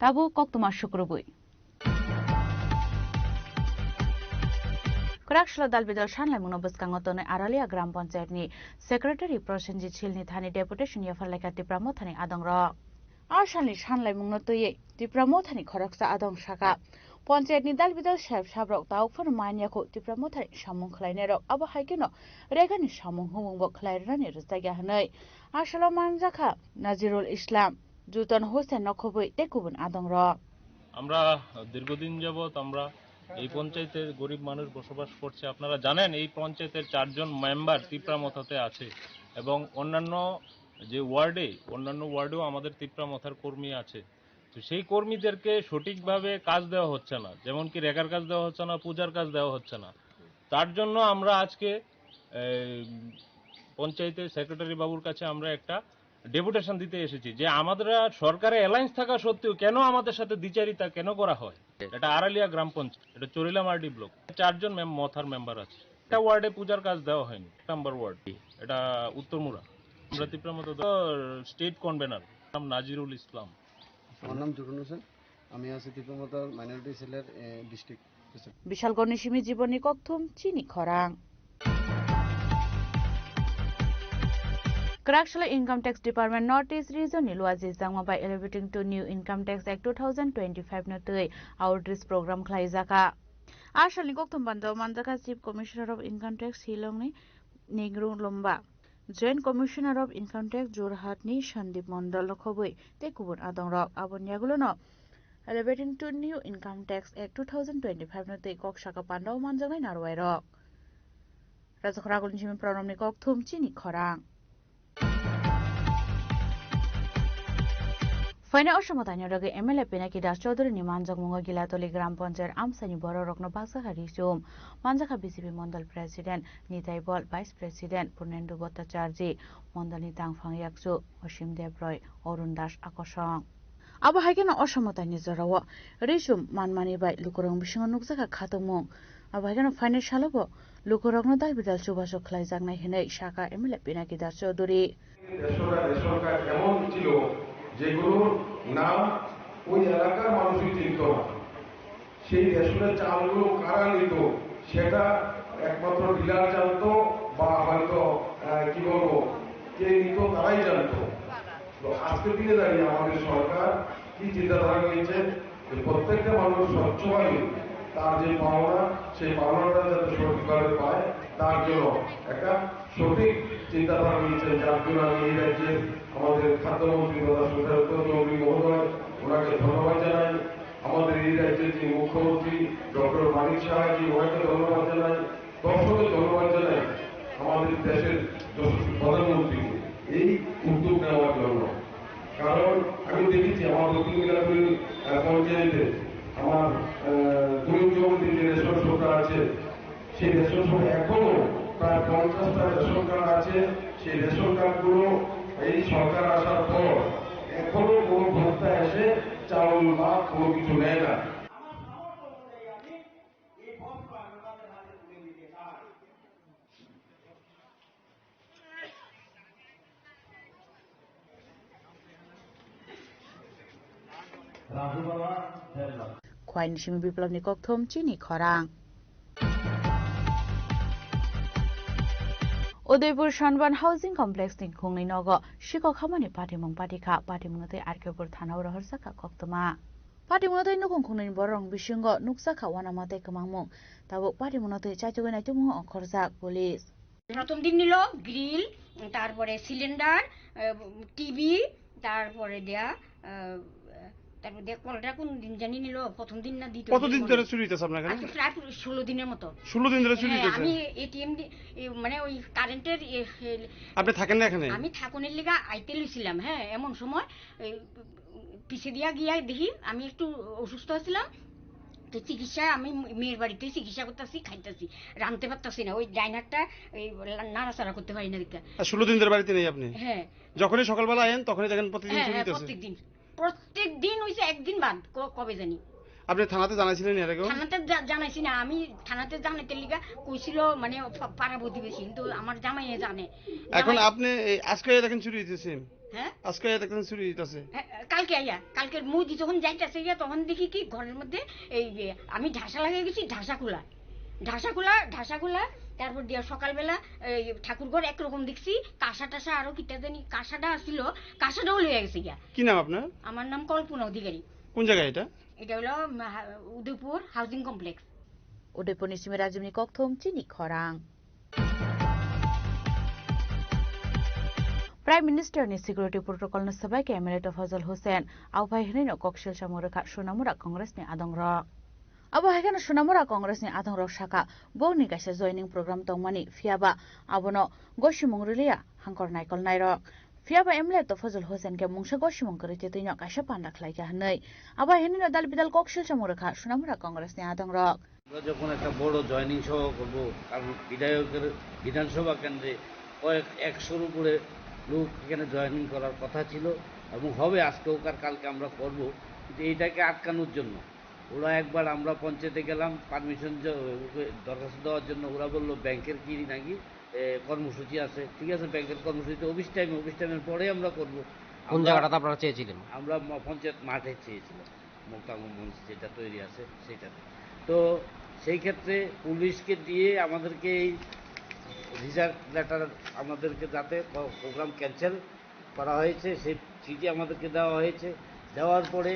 Tabuk koktwma sukrubwi. Kwraksalo dal bidal sanlaimungno bwskango tonwi Aralia Gram Panchayat ni Secretary Prosenjit Sil ni thani deputation yaphar laikha Tipra Mothani adongrok. A salni sanlaimungno twiwi Tipra Mothani khoroksa adong saka, Panchayat ni dal bidal sep sabrok tawk phano manya khu Tipra Mothani samung khlainairok, abo hai kheno Regani samung humung bo khlai rwnani rwchak ya hwnwi a salo manjakha Nazirul Islam, Juton Hussein no khobwi tei kubun adongrok. আমরা দীর্ঘদিন যাবৎ আমরা এই পঞ্চায়েতে গরিব মানুষ বসবাস করছে। আপনারা জানেন, এই পঞ্চায়েতের চারজন মেম্বার তিপ্রা মথাতে আছে এবং অন্যান্য যে ওয়ার্ডে, অন্যান্য ওয়ার্ডেও আমাদের তিপ্রা মথার কর্মী আছে। তো সেই কর্মীদেরকে সঠিকভাবে কাজ দেওয়া হচ্ছে না, যেমন কি রেগার কাজ দেওয়া হচ্ছে না, পূজার কাজ দেওয়া হচ্ছে না। তার জন্য আমরা আজকে, এই, পঞ্চায়েতের সেক্রেটারি বাবুর কাছে আমরা একটা ডেপুটেশন দিতে এসেছি যে আমাদের সরকারে অ্যালায়েন্স থাকা সত্ত্বেও কেন আমাদের সাথে দ্বিচারিতা কেন করা হয়? এটা আড়ালিয়া গ্রাম পঞ্চায়েত, এটা চরিলামার্ডি ব্লক, চারজন মেম-, মথার মেম্বার আছে। একটা ওয়ার্ডে পূজার কাজ দেওয়া হয়নি, এক নম্বর ওয়ার্ড, এটা উত্তরমুড়া। আমরা তিপ্রা মথা স্টেট কনভেনার, নাম নাজিরুল ইসলাম। আমার নাম জুটন হোসেন, আমি আছি তিপ্রা মথার মাইনরিটি সেলের district president. Bishalgarh ni simi Jibon ni kokthum chini khorang. Kwraksalo Income Tax Department North East Region ni luaji jangma bai Elevating to New Income Tax Act two thousand twenty-five no twi outreach program khlaijakha. A salni kokthum bandao manjakha Chief Commissioner of Income Tax Shillong ni Ningru Lomba, Joint Commissioner of Income Tax Jorhat ni Sandeep Mondol no khobwi tei kubun adongrok. Aboni yagulono Elevating to New Income Tax Act two thousand twenty-five no twi kok saka pandao manjaknai narwai rok. Rajakhor Agulni simi Pranobni kokthum chini khorang. Phainai Osomothaini rwgwi M L A Pinaki Das Chaudhury ni manjakmungo Gilatoli Gram Panchayat amchaini bororokno bakjakha risum. Manjakha B J P Mondol President Nitai Bol, Vice President Purnendu Bhattacharjee, Mondolni tangphang yakchu Osim Debroi, Arun Das Akosong. Abo hai kheno Osomothaini jorao risum manmani bai lukurokni bisingo nukjakha khatungmung. Abo hai kheno phainai salobo lukurokno dal bidal chubachu khlaijaknai hwnwi sakha M L A Pinaki Das Chaudhury. দেড়শোটা ration card এমন ছিল, যেগুলোর নাম ওই এলাকার মানুষই চিনত না। সেই রেশনের চালগুলো কারা নিত, সেটা একমাত্র ডিলার জানতো, বা হয়তো, আহ, কি বলবো, কে নিত, তারাই জানতো। তো আজকের দিনে দাঁড়িয়ে আমাদের সরকার কি চিন্তাধারা নিয়েছে, যে প্রত্যেকটা মানুষ স্বচ্ছভাবে তার যে পাওনা, সেই পাওনাটা যাতে সঠিকভাবে পায়, তার জন্য একটা সঠিক চিন্তাধারা নিয়েছেন, যার জন্য আমি এই রাজ্যের আমাদের খাদ্যমন্ত্রী তথা সুশান্ত চৌধুরী মহোদয়, ওনাকে ধন্যবাদ জানাই। আমাদের এই রাজ্যের যে মুখ্যমন্ত্রী ডক্টর মানিক সাহাজি, ওনাকে ধন্যবাদ জানাই। দর্শকের ধন্যবাদ জানাই আমাদের দেশের যশস্বী প্রধানমন্ত্রীকে এই উদ্যোগ নেওয়ার জন্য। কারণ আমি দেখেছি আমার দক্ষিণ দিনাজপুর, আহ, পঞ্চায়েতে আমার, আহ, দুই জমিতে যে রেশন শপটা আছে, সেই রেশন শপে এখনো প্রায় পঞ্চাশটা রেশন কার্ড আছে। সেই রেশন কার্ডগুলো এই সরকার আসার পর এখনো কোনো ভোক্তা এসে চাউল বা কোনো কিছু নেয় না। Khwaini simi Biplobni kokthum chini khorang. Udaipur Sanban Housing Complex ni khungni nogo sikok hamani patimung patikha, patimungno tei R K Pur thana o rohorjakha koktwma. Patimungno tei nukhung khungnini bororokni bisingo nukjakha uanama tei kwmangmung. Tabuk patimungno tei chaitugwi naitukmungo ongkhorjak police. প্রথম দিন নিল গ্রিল, তারপরে cylinder, TV, তারপরে দেয়া, আহ, তারপর দেয়া কলটা কোন দিন জানি নিল, প্রথম দিন না দ্বিতীয় কতদিন দিন ধরে মনে হয়। চুরি হইতেছে আপনার এখানে? আজকে প্রায় পুরো ষোলো দিনের মতো। ষোলো দিন ধরে চুরি হ্যাঁ, হইতেছে? আমি এটিএম দি-, এ, মানে ওই কারেন্টের, এ, এ, আপনি থাকেন না এখানে? আমি থাকুনের লিগা আইতে লইছিলাম, হ্যাঁ, এমন সময় এই, পিছে দিয়া গিয়া দেখি আমি একটু অসুস্থ আছিলাম, তো চিকিৎসা আমি মেয়ের বাড়িতে চিকিৎসা করতেছি, খাইতেছি, রাঁধতে পারতেছি না, ওই ডাইনারটা এই নাড়াচাড়া করতে পারি না দেখে। আর ষোলো দিন ধরে বাড়িতে নেই আপনি? হ্যাঁ। যখনই সকালবেলা আয়েন, তখনই দেখেন প্রতিদিন হ্যাঁ, চুরি হ্যাঁ, হইতেছে? প্রত্যেক দিন। প্রত্যেক দিন হইছে, একদিন বাদ, ক-, কবে জানি। আপনি থানাতে জানাইছিলেন এর আগেও? থানাতে জা-, জানাইছি না, আমি থানাতে জানাইতে লিগা কইছিল, মানে, পা-, পাড়া প্রতিবেশী, কিন্তু আমার জামাইয়ে জানে। এখন জামাই আপনি এই আজকে দেখেন চুরি হইতেছে? হ্যাঁ? আজকে এতক্ষণ চুরি দিতেছে। হ্যাঁ, কালকে আইয়া, কালকে মুই দি যখন যাইতাছে গিয়া, তখন দেখি কি ঘরের মধ্যে এই যে আমি ঢাসা লাগিয়ে গেছি, ঢাসা খোলা, ঢাসা খোলা, ঢাসা খোলা। তারপর দিয়া সকালবেলা এই ঠাকুর ঘর একরকম দেখছি, কাঁসা টাসা আরো কিতা জানি কাঁসাটা আসছিল, কাঁসাটাও লইয়া গেছে গিয়া। কি নাম আপনার? আমার নাম কল্পনা অধিকারী। কোন জায়গা এটা? এটা হলো, উম, হা-, Udaipur housing complex. Udaipurni simi Rajibni kokthum chini khorang. Prime Minister ni security protocol no swbai khe M L A Tofazul Hussain, abo hai hwnwi no koksil samung rwkha Sonamura Congress ni adongrok. Abo hai kheno Sonamura Congress ni adongrok sakha, bongni kaisa joining program tongmani, phiyaba abono gosimung rwliya hangkor naikol nairok. Phiyaba M L A Tofazul Hussain khe mungsa gosimung kwrwi twi twino kaisa panda khlaikha hwnwi. Abo hai hwnwi no dal bidal koksil samung rwkha Sonamura Congress ni adongrok. আমরা যখন একটা বড় জয়েনিং সভা করব, কারণ বিধায়কের বিধানসভা কেন্দ্রে কয়েক একশোর উপরে লোক এখানে জয়েনিং করার কথা ছিল এবং হবে আজকে হোক আর কালকে আমরা করব, কিন্তু এইটাকে আটকানোর জন্য ওরা একবার, আমরা পঞ্চায়েতে গেলাম পারমিশন, দরখাস্ত দেওয়ার জন্য, ওরা বলল ব্যাংকের কি নাকি এ, কর্মসূচি আছে, ঠিক আছে, ব্যাংকের কর্মসূচিতে অফিস টাইমে, অফিস টাইমের পরে আমরা করব। কোন আমরা জায়গাটাতে আপনারা চেয়েছিলেন? আমরা ম-, পঞ্চায়েত মাঠে চেয়েছিলাম, মোক্তাঙ্গন মঞ্চ যেটা তৈরি আছে সেইটাতে। তো সেই ক্ষেত্রে পুলিশকে দিয়ে আমাদেরকে এই রিজেক্ট লেটার, আমাদেরকে যাতে প-, প্রোগ্রাম ক্যান্সেল করা হয়েছে, সেই চিঠি আমাদেরকে দেওয়া হয়েছে। দেওয়ার পরে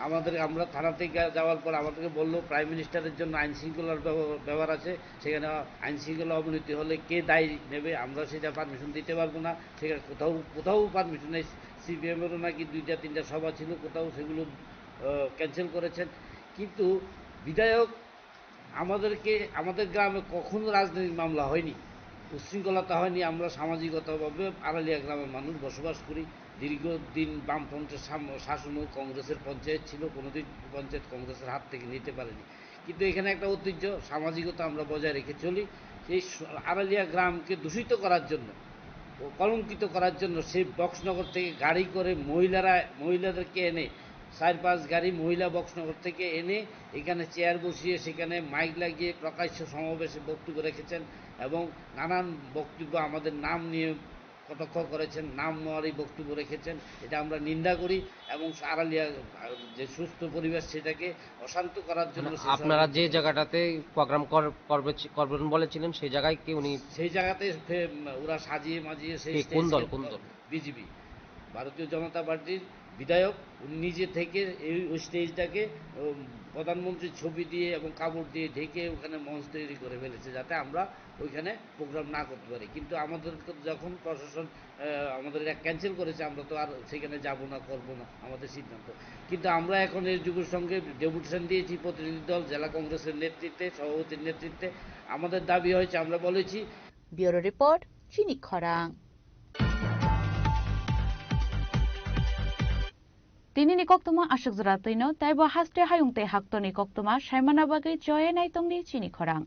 আমাদের, আমরা থানাতে গা-, যাওয়ার পর আমাদেরকে বললো প্রাইম মিনিস্টারের জন্য আইন শৃঙ্খলার ব্যব-, ব্যাপার আছে, সেখানে আইন শৃঙ্খলা অবনতি হলে কে দায়ী নেবে, আমরা সেটা পারমিশন দিতে পারবো না। সেখানে কোথাও, কোথাও পারমিশন নেই। সিপিএমেরও নাকি দুইটা তিনটা সভা ছিল, কোথাও সেগুলো, আহ, ক্যান্সেল করেছেন। কিন্তু বিধায়ক আমাদেরকে, আমাদের গ্রামে কখনো রাজনৈতিক মামলা হয়নি, উচ্ছৃঙ্খলতা হয়নি। আমরা সামাজিকতাভাবে আড়ালিয়া গ্রামের মানুষ বসবাস করি। দীর্ঘদিন বামফ্রন্টের সাম-, শাসন ও কংগ্রেসের পঞ্চায়েত ছিল, কোনোদিন পঞ্চায়েত কংগ্রেসের হাত থেকে নিতে পারেনি। কিন্তু এখানে একটা ঐতিহ্য, সামাজিকতা আমরা বজায় রেখে চলি। সেই স-, আড়ালিয়া গ্রামকে দূষিত করার জন্য ও কলঙ্কিত করার জন্য সেই বক্সনগর থেকে গাড়ি করে মহিলারা, মহিলাদেরকে এনে চার পাঁচ গাড়ি মহিলা বক্সনগর থেকে এনে এখানে চেয়ার বসিয়ে সেখানে মাইক লাগিয়ে প্রকাশ্য সমাবেশে বক্তব্য রেখেছেন এবং নানান বক্তব্য আমাদের নাম নিয়ে কটাক্ষ করেছেন, নাম নেওয়ারই বক্তব্য রেখেছেন। এটা আমরা নিন্দা করি এবং আড়ালিয়া যে সুস্থ পরিবেশ সেটাকে অশান্ত করার জন্য মানে সেই আপনারা যে জায়গাটাতে প্রোগ্রাম কর-, করবে ছি-, করবেন বলেছিলেন সেই জায়গায় কি উনি সেই জায়গাতে ফে-, ওরা সাজিয়ে মাজিয়ে সেই কে, কোন দল, কোন দল? বিজেপি, ভারতীয় জনতা পার্টির বিধায়ক, উনি নিজে থেকে এই, ওই স্টেজটাকে, উম, প্রধানমন্ত্রীর ছবি দিয়ে এবং কাপড় দিয়ে ঢেকে ওখানে মঞ্চ তৈরি করে ফেলেছে, যাতে আমরা ওইখানে প্রোগ্রাম না করতে পারি। কিন্তু আমাদের যখন প্রশাসন, আহ, আমাদের এটা ক্যান্সেল করেছে, আমরা তো আর সেখানে যাব না, করব না, আমাদের সিদ্ধান্ত। কিন্তু আমরা এখন এসডিপির সঙ্গে ডেপুটেশন দিয়েছি, প্রতিনিধি দল, জেলা কংগ্রেসের নেতৃত্বে, সভাপতির নেতৃত্বে। আমাদের দাবি হয়েছে, আমরা বলেছি। Bureau Report, Chini Khorang. Tini ni koktwma aswk jora twino, tei bo haste hayung tei haktorni koktwma saimana bagwi choye nai tongdi chini khorang.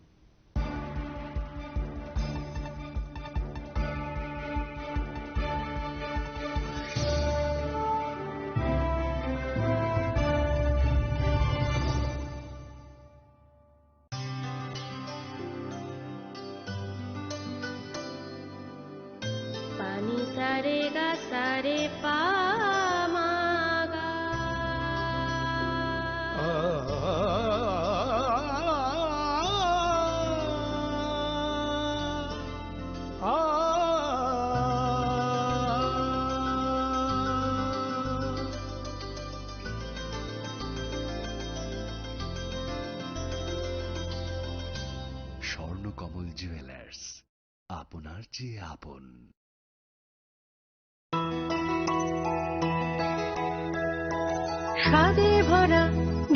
Pani sare ga sare pa ma ga. Swarnakamal jewellers, আপনার চেয়ে আপন। স্বাদে ভরা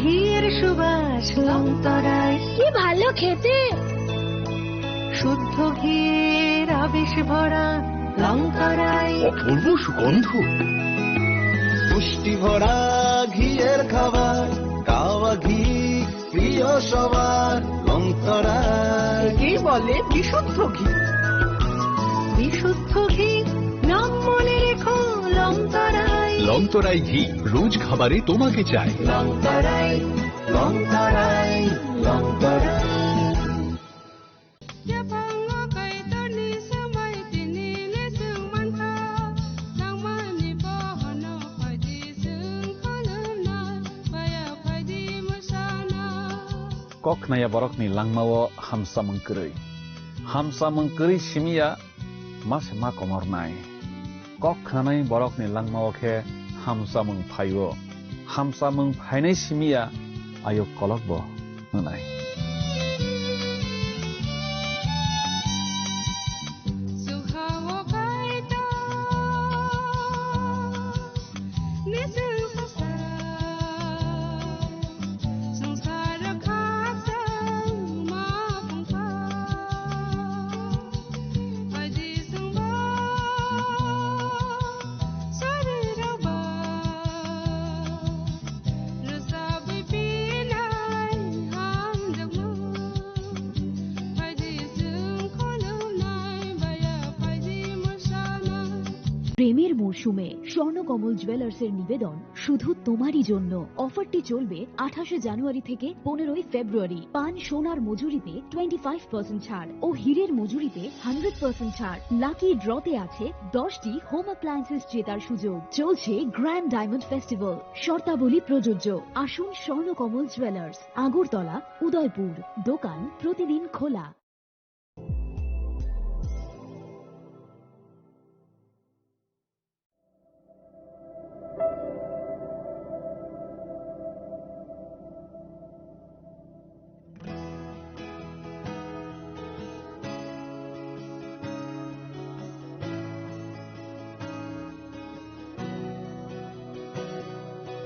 ঘিয়ের সুবাস লংতরায়। কি ভালো খেতে! শুদ্ধ ঘিয়ের আবেশ ভরা লংতরায়। অপূর্ব সুগন্ধ। পুষ্টি ভরা ঘিয়ের খাবার, কাওয়া ঘি প্রিয় সবার লংতরায়। একেই বলে বিশুদ্ধ ঘি। বিশুদ্ধ ঘি, নাম মনে রেখো লংতরায়। লংতরায় ঘি, রোজ খাবারে তোমাকে চাই। লংতরায়, লংতরায়, Longtharai. Yaphango Kaitorni sambai tini le chwng mankha, nangmani Kok khnaya borokni langmao hamsamung kwrwi. Hamsamung kwrwi simiya ma se ma komornai. Kok khnanai borokni langmao khe hamsamung phaio. Hamsamung phainai simiya ayuk kolokbo wngnai. প্রেমের মৌসুমে স্বর্ণকমল জুয়েলার্সের নিবেদন শুধু তোমারই জন্য। অফারটি চলবে আঠাশে জানুয়ারি থেকে পনেরোই ফেব্রুয়ারি। পান সোনার মজুরিতে টোয়েন্টি ফাইভ পার্সেন্ট ছাড় ও হীরের মজুরিতে হান্ড্রেড পার্সেন্ট ছাড়। লাকি ড্রতে আছে দশটি হোম অ্যাপ্লায়েন্সেস জেতার সুযোগ। চলছে গ্র্যান্ড ডায়মন্ড ফেস্টিভ্যাল, শর্তাবলী প্রযোজ্য। আসুন স্বর্ণকমল জুয়েলার্স, আগরতলা, উদয়পুর। দোকান প্রতিদিন খোলা।